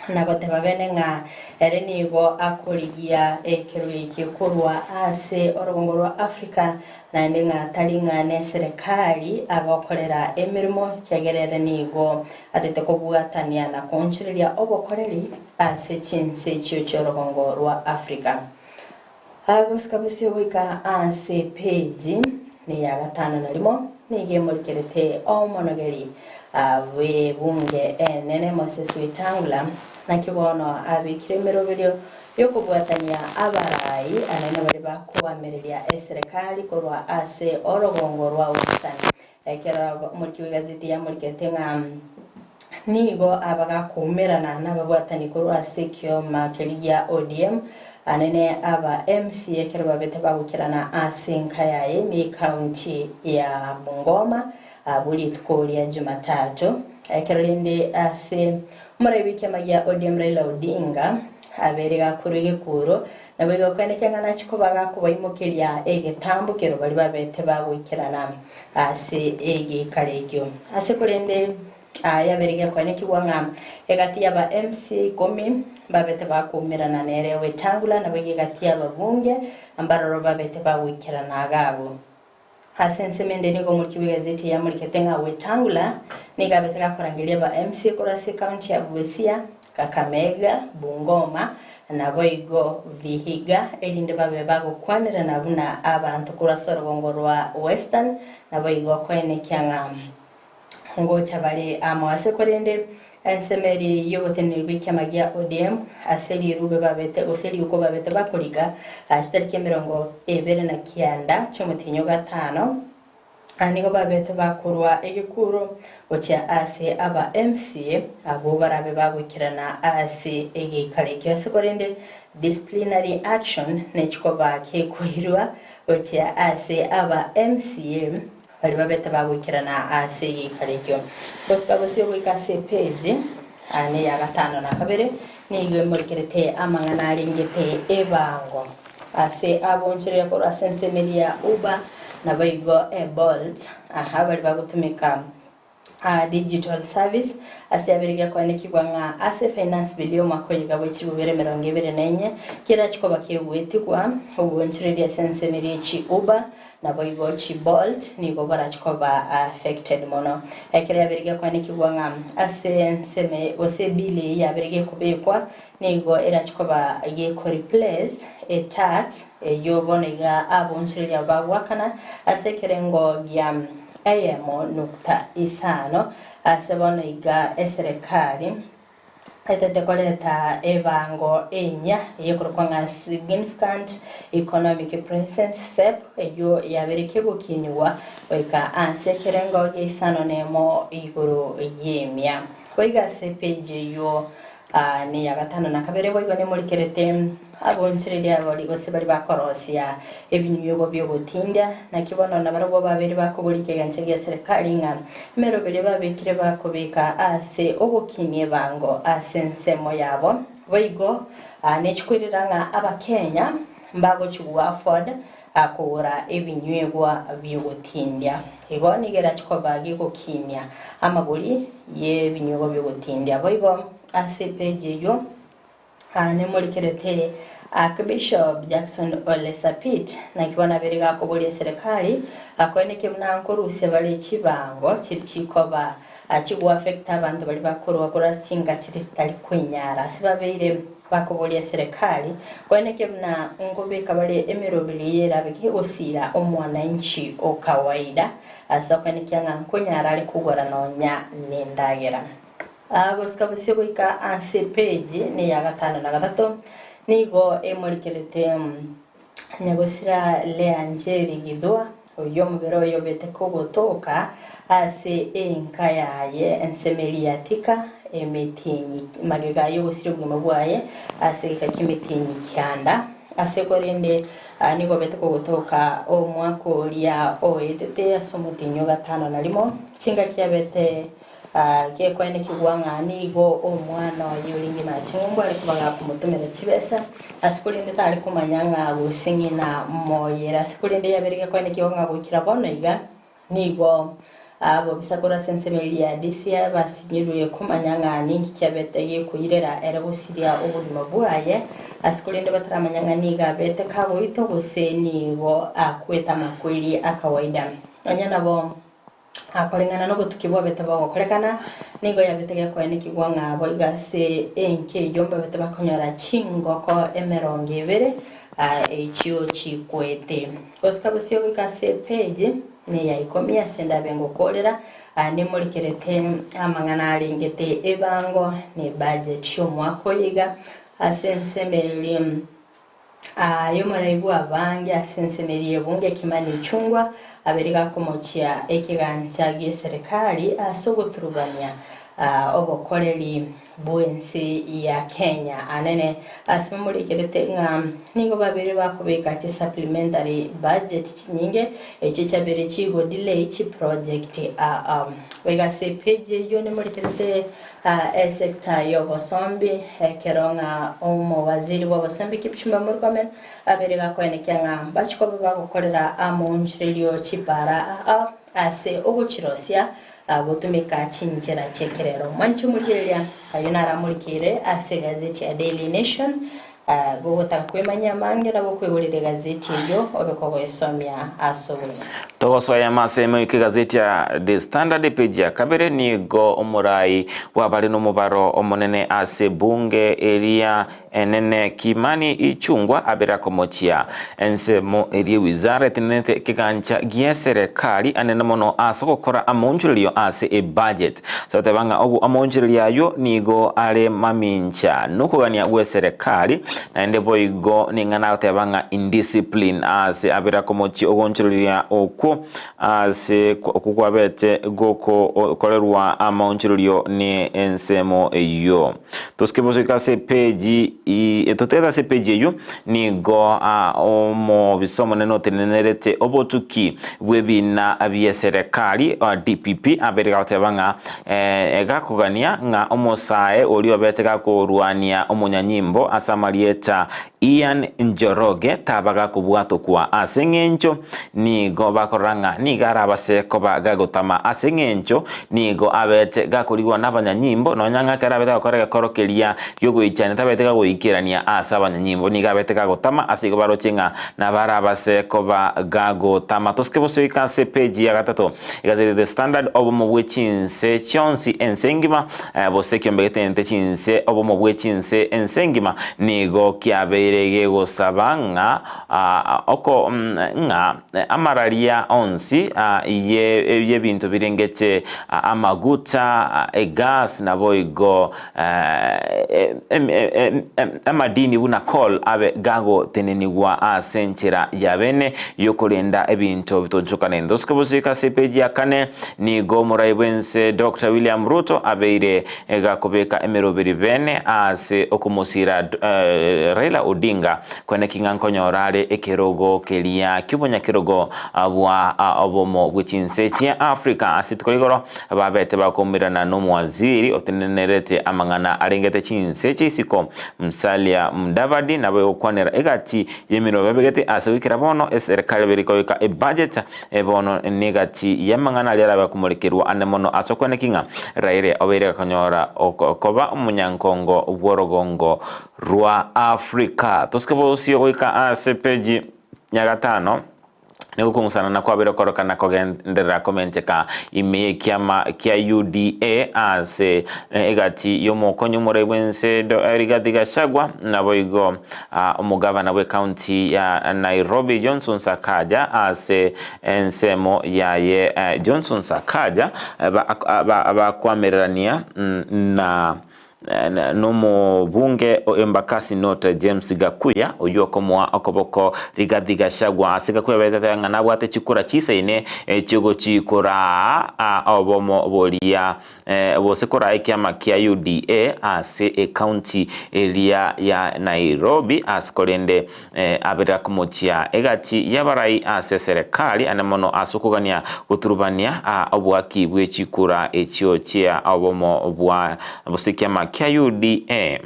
na goteba bene ng'a ere nigo akorigia ekerogo eke korwa ase orogongo rwa Africa, naende ng'a tari ng'a neserekari agokorera emeremo, ekiagera ere nigo atete kobwatania na koonchoreria obokoreri ase chinse echio chi'orogongo rwa Africa. Agosika bosio goika ase epeji neya gatano na rimo, nigo emorikerete omonogeri bw'ebunge enene Moses Wetangula, naki bono abekire emeroberio y'okobwatania abarai anene baria bakoamereria eserekari korwa ase orogongo rwa Western. Ekero omoriki bw'egazeti yamorikerete ng'a nigo abagakoumerana nababwatani korwa ase ekioma keria gia ODM, anene aba MCA ekero babete bagokerana ase enka yaye ime ekaunti ya Bungoma abwo rituko ria Jumatatu. Ekero rende ase omorai bw'ekiama gia ODM Raila Odinga abeire gakorwa egekuro, Naboigo okwenekia ng'a nachie koba gakobaimokeria egetambokero baria babete bagoikerana ase egeikaro ekio. Ase korende yabeire gekwenekigwa ng'a egati y'aba MCA ikomi mbabete bakoumerana nere Wetangula, naboigo egati y'ababunge mbaroro babete bagoikerana agabo. Ase ensemo ende nigo omoriki bw'egazeti yamorikete ng'a Wetangula nigo abete gakorangeria aba MCA korwa ase ekaunti ya Busia, Kakamega, Bungoma naboigo Vihiga erinde babe bagokwanerana buna abanto korwa ase orogongo rwa Western naboigo koenekia ng'a Ngocha bare amo ase korende ensemo eria y'oboteneneri bw'ekiama gia ODM ase rirube babete gose riuko babete bakoriga chitariki emerongo ebere na kianda chi'omotienyi o gatano. Nigo babete bakorua egekuro gochia ase aba MCA abwo barabe bagoikerana ase egeikaro ekio ase korende disciplinary action nechikoba kekoirwa gochia ase aba MCA baria babete bagoikerana ase egeikaro ekio. Gosika gose goika ase epage neya gatano na kabere nigo emorikerete amang'ana arengete ebango. Ase abonchoreria korwa ase ensemo eria ya Uber, naboigo Bolt, aha baria bagotumeka digital service, ase abere gekoenekigwa ng'a ase Finance Bill y'omwaka oyo iga bwe chilifu bibere emerongo ebere na enye, kerachi koba kegoetigwa, obonchoreria ase ensemo eria ye chi Uber, Naboigo chi Bolt nigo borache koba affected mono. Ekero yabere gekoenekigwa ng'a ase ensemo gose ebill eye yabere gekobekwa nigo erache koba geko replace e tax eyio bono iga abonchoreria bagoakana ase ekerengo gia eyemo nukta isano ase bono iga eserekari Etete koreta ebango enyia eyekorokwa ng'a Significant Economic Presence, SEP, eyio yabeire kegokinigwa goika ase ekerengo gia isano nemo igoro y'emia. Boigo ase epeji eyio neya gatano na kabere boigo nemorikerete Abonchoreria abori gose baria bakorosia ebinyuego bi'ogotindia, naki bono nabarabwo babeire bakoboria ekegancha gia serikali ng'a emeroberio babekire bakobeka ase ogokinia ebango ase ensemo yabo. Boigo nechikoirera ng'a Abakenya mbagochia goafford kogora ebinywegwa bi'ogotindia. Igo nigo erache koba gegokinia amagori y'ebinywegwa bi'ogotindia. Boigo ase epeji eyio. Nemorikerete Archbishop Jackson Ole Sapit, naki bono abere gakoboria eserekari akoenekie buna nkorusia bare chibango chiri chikoba chigoaffecta abanto baria bakorwa korwa ase chinka chiri chitari kwenyara. Ase babeire bakoboria eserekari koenekia buna nkobeka bare emeroberi eye erabe kegosira omwananchi o kawaida ase okoenekia ng'a nkonyara are kogora nonya nendagera. Gosika bosio goika ase epeji neya gatano na gatato, nigo emorikerete nyagosira Leah Njeri Githua, oyio omobere oye obete kogotoka ase enka yaye ensemo eria ya Thika emetienyi magega y'ogosiria obogima bwaye ase egeka ki'emetienyi kianda. Ase korende nigo obete kogotoka omwaka oria oetete ase omotienyi o gatano na rimo, chingaki abete Gekoenekigwa ng'a nigo omwana oye orenge naching'umbu are koba gakomotomera chibesa, ase korende tare komanya ng'a gose ng'ina moyere. Ase korende yabeire gekoenekigwa ng'a goikera bono iga nigo abobisa korwa ase ensemo eria ya Disia basinyirwe komanya ng'a ninki kiabete gekoirera ere gosiria obogima bwaye, ase korende bataramanya ng'a nigo abete kagoitwa gose nigo akwete amakweri a kawaida. Nonya nabo. Koreng'ana nobotuki bwabete bogokorekana, nigo yabete gekoenekigwa ng'a boigo ase enka eyio mbabete bakonyora chingoko emerongo ebere echio chikwete. Gosika bosio goika ase epeji neya ikomi ase ndabe ngokoorera, nimorikerete amang'ana arengete ebango ne ebudget y'omwaka oyo iga ase ensemo eria. Aye omorai bw'abange ase ensemo eria y'ebunge Kimani Ichung'wa abeire gakomochia ekegancha gi'eserekari ase ogoturubania obokoreri bw'ense ya Kenya anene ase bamorikerete ng'a nigo babeire bakobeka chi supplementary budget chinyinge echio chiabeire chigo delay chiproject Boigo ase epage eyio nemorikerete Esecta y'obosombi, ekero ng'a omowaziri bw'obosombi Kipchumba Murkomen abeire gakoenekia ng'a mbachi koba bagokorera amoonchorerio chipara ao ase ogochirosia gotumeka chinchera chi'ekerero. Mwanche omorigereria ayio naramorikeire ase egazeti ya Daily Nation. Gogotaka kwemanyia amange nabo okwegorera egazeti eyio obe kogoyesomia ase oboime. Togosoa ase emoika egazeti ya The Standard epeji ya kabere nigo omorai bw'abare nomobaro omonene ase ebunge eria. Enene Kimani Ichung'wa abere akomochia ensemo eria ewizara etenenete ekegancha gi'eserekari anene mono ase ogokora amaonchorerio ase ebudget. Ase goteba ng'a obo amaonchorerio ayio nigo are mamincha nokogania gw'eserekari naende boigo ning'ana agoteba ng'a indiscipline ase abere akomochia ogonchoreria okwo ase okwo kwabete gokorerwa amaonchorerio ne ensemo eyio. Tosike bosoika ase epeji totete ase epeji eyio, nigo omobisa omonene otenenerete obotuki bw'ebiina bi'eserekari, DPP, abeire gagoteba ng'a gakogania ng'a omosae oria obete gakorwania omonyanyimbo ase amarieta Ian Njoroge taba gakobwatokwa ase engencho nigo bakorora ng'a nigo arabase koba gagotama ase engencho nigo abete gakorigwa nabanyanyimbo nonya ng'a ekero abete gakora egekoro keria giogoichania tabete gagoikerania ase abanyanyimbo nigo abete gagotama ase igo baroche ng'a nabo arabase koba gagotama. Tosike bosoika ase page ya gatato egazeti The Standard obomo bwe chinse chionsi ense engima Gose ekiombe getenenete chinse, obomo bwe chinse ense engima nigo kiabeire gegosaba ng'a oko ng'a amararia onsi y'ebinto birengete amaguta, egas, naboigo amadini buna coal abe gagotenenigwa ase enchera ya bene y'okorenda ebinto bitonchokane. Ntosike bosike ase epeji ya kane. Nigo omorai bw'ense Doctor William Ruto abeire gakobeka emeroberi bene ase okomosira Raila Odinga kweneki ng'a nkonyora are ekerogo keria ki'obonyakerogo bwa obomo bwe chinse chia Africa ase rituko rigoro babete bakomirana n'omowaziri otenenerete amang'ana arengete chinse chia isiko Musalia Mudavadi nabo egokwanera egati y'emeroberi babegete ase goikera bono eserekari beri koika ebudget Bono negati y'amang'ana aria arabe akomorekerwa ane mono ase okweneki ng'a Raila obeire gakonyora koba omonyankongo bw'orogongo rwa Africa. Tosike bosio goika ase peji ya gatano nigo okong'usanana kwabeire korokana kogenderera komenteka ime y'ekiama kia UDA ase egati y'omokonyi omorai bw'ense Rigathi Gachagua naboigo Omogavana bw'ecounty ya Nairobi Johnson Sakaja ase ensemo yaye Johnson Sakaja bakoamererania na nomobunge o Embakasi North James Gakuya oyio okomoa okoboko Rigathi Gachagua ase Gakuya betete ng'a nabwate chikura chisaine chiogochi koraa obomo boria Gose koraa ekiama kia UDA ase ecounty eria ya Nairobi ase korende aberera komochia egati y'abarai ase eserekari ane mono ase okogania goturubania oboaki bwe chikura echio chia obomo bwa gose ekiama kia UDA.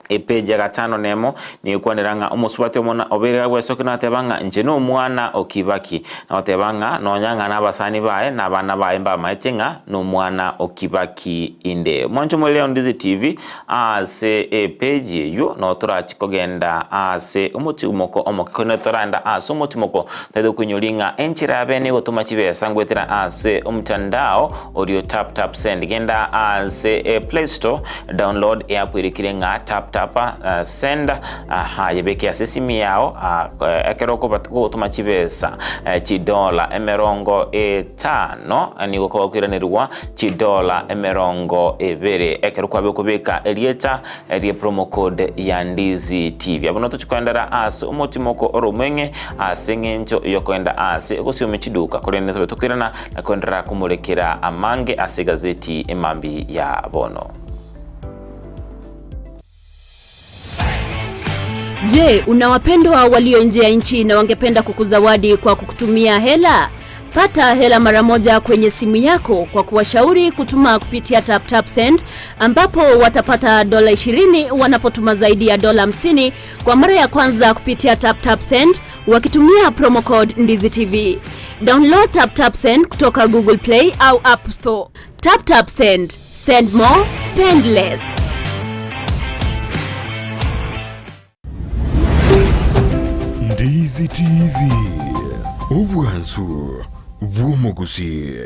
Epeji ya gatano nemo negokwanera ng'a omosubati omona obeire gagwesokia nateba ng'a inche nomwana o Kibaki. Na goteba ng'a nonya ng'a nabasani baye na abana baye mbamaete ng'a nomwana o Kibaki inde. Mwanche omorere on Ndizi TV ase epeji eywo noo torachi kogenda ase omotimoko omoke korende toraenda ase omotimoko tari okoinyori ng'a enchera yabe negotoma chibesa ngoetera ase omtandao orio tap tap send. Genda ase Play Store Download eapp erikire ng'a Tap Tap Send, aha, yebeke ase esimi yao ekero ogotoma chibesa chidola emerongo etano nigo okoba koiranerigwa chidola emerongo ebere ekero kwabe okobeka erieta rie promo code ya Ndizi TV. Abwo notochi koendera ase omotimoko ore omweng'e ase eng'encho yokoenda ase ogosioma chiduka korende tobe tokoirana na koenderera komorekera amange ase egazeti emambi ya bono. Je, una wapendwa walio nje ya nchi na wangependa kukuzawadi kwa kukutumia hela? Pata hela mara moja kwenye simu yako kwa kuwashauri kutuma kupitia TapTapSend ambapo watapata dola 20 wanapotuma zaidi ya dola 50 kwa mara ya kwanza kupitia TapTapSend wakitumia promo code Ndizi TV. Download TapTapSend kutoka Google Play au App Store. TapTapSend. Send more, spend less. Ndizi TV, obwansu bw'omogusi.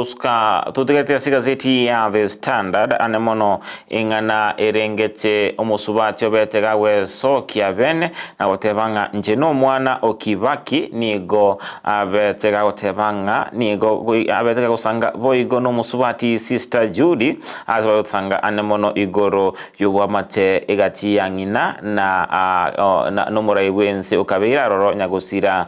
Togosuka totigete ase egazeti ya The Standard ane mono eng'ana erengete omosubati obete gagwesokia bene na goteba ng'a inche nomwana o Kibaki nigo abete gagoteba ng'a nigo abete gagosanga boigo nomosubati Sister Judy ase bagosanga ane mono igoro y'obwamate egati ya ng'ina na nomorai bw'ense okabeire aroro nyagosira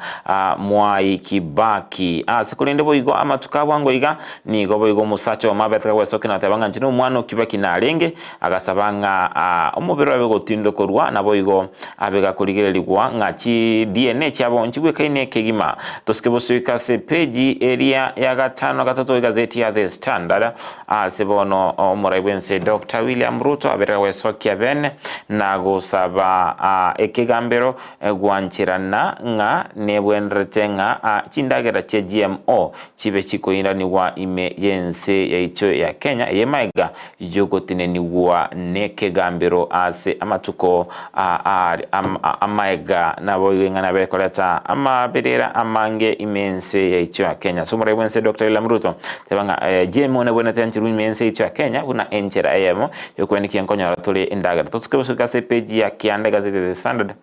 Mwai Kibaki. Ase korende boigo amatuko a bwango iga, nigo boigo omosacha omo abete kagwesokia na goteba ng'a inche nomwana o Kibaki narenge, agasaba ng'a omobere oye ogotindokorwa naboigo abe gakorigererigwa ng'a chi DNA chiabo nchigwekaine kegima. Tosike bosoika ase epeji eria ya gatano gatato egazeti ya The Standard. Ase bono omorai bw'ense Doctor William Ruto aberire gwesokia bene na gosaba ekegambero gwancherana ng'a nebwenerete ng'a chindagera chia GMO chibe chikoiranigwa ime y'ense yaito ya Kenya eye maega y'ogotenenigwa nekegambero ase amatuko amaega naboigo ing'ana abere koreta amaberera amange ime y'ense yaito ya Kenya. Ase omorai bw'ense Doctor William Ruto teba ng'a GMO nebwenerete yancherwe ime y'ense yaito ya Kenya buna enchera eyemo y'okwenekia nkonyora tore endagera. Tosuke gosuka ase epeji ya kianda egazeti ya The Standard.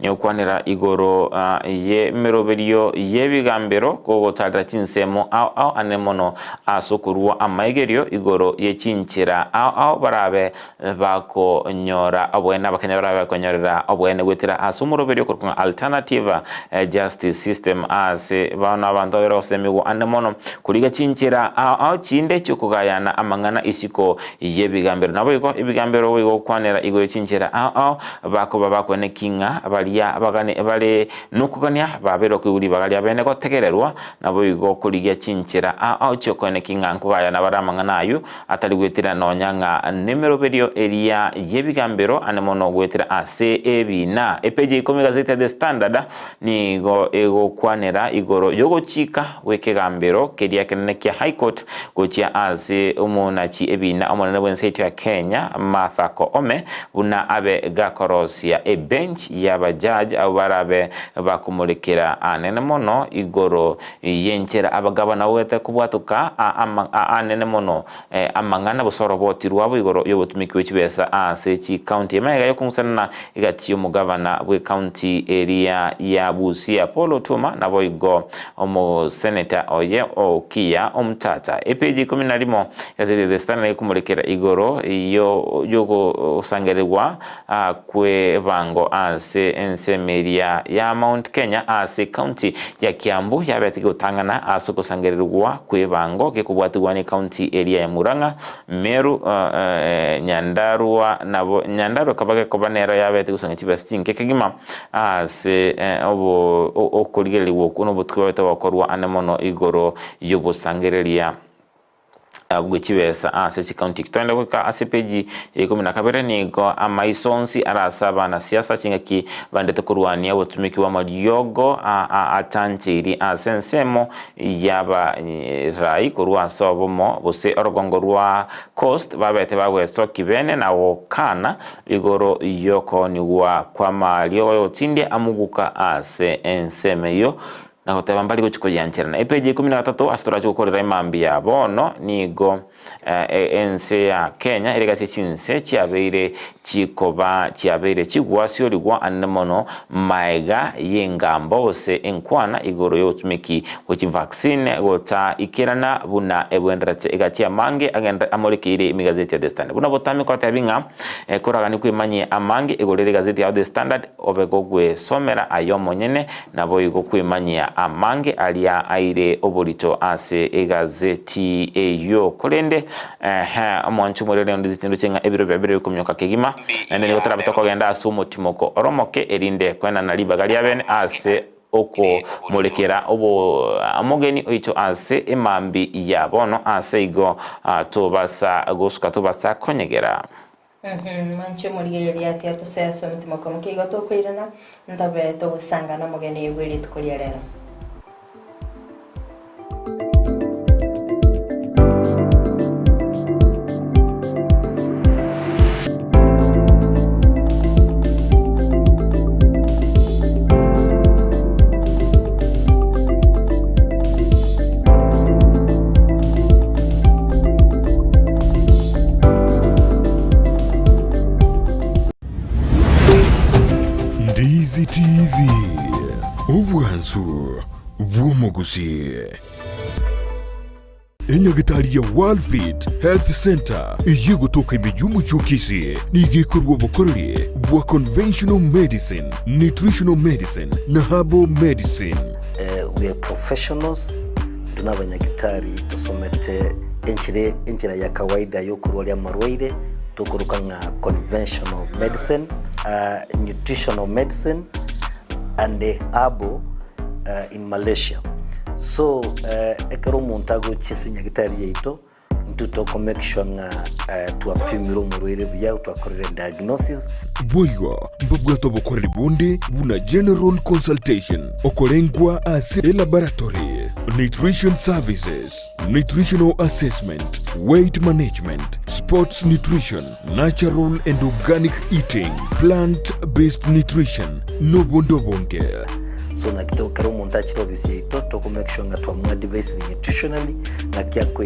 Niokwanera igoro y'emeroberio y'ebigambero kogotarera chinsemo ao ao ane mono ase okorua amaigerio igoro ye chinchera ao ao barabe bakonyora oboene abakenya barabe bakonyorera oboene goetera ase omoroberio okorokwa ng'a alternative justice system ase bono abanto babere gosemigwa ande mono korigia chinchera ao ao chinde chiokogayana amang'ana isiko y'ebigambero. Naboigo ebigambero boigo gokwanera igoro ye chinchera ao ao Bakoba bakweneki ng'a baria abagani bare nokogania babeirwe koigwa ribaga ria bene gotegererwa, naboigo korigia chinchera ao chi'okoeneki ng'a nkogayana bare amang'ana ayio, atari goetera nonya ng'a nemeroberio eria y'ebigambero ane mono goetera ase ebiina. Epeji ya ikomi egazeti ya The Standard nigo egokwanera igoro y'ogochika gw'ekegambero keria ekenene kia High Court gochia ase omonachi ebiina omonene bw'ense yaito ya Kenya, Martha Koome, buna abe gakorosia ebench y'aba judge abwo barabe bakomorekera anene mono igoro y'enchera abagabana bogete kobwatoka anene mono amang'ana gose oroboti rwabo igoro y'obotumiki bwe chibesa ase chicounty. Emegega y'okong'usanana egati y'omogavana bw'ecounty eria ya Busia Paul Otuoma naboigo omoseneta oye Okiya Omtata. Epeji ikomi na rimo Egazeti ya The Standard ekomorekera igoro y'ogosangererigwa kw'ebango ase ensemo eria ya Mount Kenya ase county ya Kiambu yabete gotang'ana ase ogosangererigwa kw'ebango gekobwatigwa ne county eria ya Murang'a, Meru, Nyandarua nabo Nyandarua ekaba gekoba nero yabete gosanga chibesa chinke kegima ase okorigererigwa okwo nobotuki bwabete gokorwa ane mono igoro y'obosangereria bwe chibesa ase chikaunti. Togende goika ase epeji ya ikomi na kabere nigo amaiso onsi arase abanasiasa chingaki bandete korwania obotumiki bw'amariogo atancheiri ase ensemo y'abarai korwa ase obomo gose orogongo rwa Coast babete bagwesoki bene na gokana igoro y'okoonigwa kw'amariogo y'ogotindia amoguka ase ensemo eyio na goteba mbari gochia koyiancherana. Epeji ya ikomi na gatato ase torache gokorera emambia bono nigo ense ya Kenya ere gati chinse chiabeire chikoba chiabeire chigwasiorigwa anene mono maega y'engambo gose enkwana igoro y'obotumeki bwe chivaccine gotaikerana buna ebwenderete egati amange agende amorekeire emigazeti ya The Standard. Buna botambe kotebi ng'a koragani kwemanyie amange igoro ere egazeti yao The Standard obe gogwesomera aye omonyene Naboigo kwemanyia amange aria aire oborito ase egazeti eyio. Korende, ehe, omwancho omorere onde zitindoche ng'a ebiro biabere bikomioka kegima, naende nigo torabe tokogenda ase omotimoko ore omoke, erinde koenana ribaga riabene ase okomorekera omogeni oito ase emambi ya bono, ase igo tobasa gosuka tobasa konyegera. Mwanche morigererie ati atosoe ase omotima okomokia igo tokoirana, ntobe togosanga nomogeni bwe rituko ria rero. Obwansu bw'omogusii. Enyagitari ya Worldfit Health Centre eyio egotoka ime y'omochie o Kisii nigo ekorua obokoreri bwa conventional medicine, nutritional medicine na herbal medicine. We are professionals, intwe nabanyagitari tosomete enchera enchera ya kawaida yokorwaria amarwaire tokoroka ng'a conventional medicine, nutritional medicine and herbal in Malaysia. So ekero omonto agochia ase enyagitari yaito, intwe toko make sure ng'a twapimire omorwaire buya, twakorire diagnosis. Boigo mbabwate obokoreri bonde buna general consultation, okorengwa ase elaboratory, nutrition services, nutritional assessment, weight management, sports nutrition, natural and organic eating, plant based nutrition, nobonde obonge. So naki to ekero omonto achire ofisi yaito, toko make sure ng'a twamoadvisire nutritionally, naki akwe.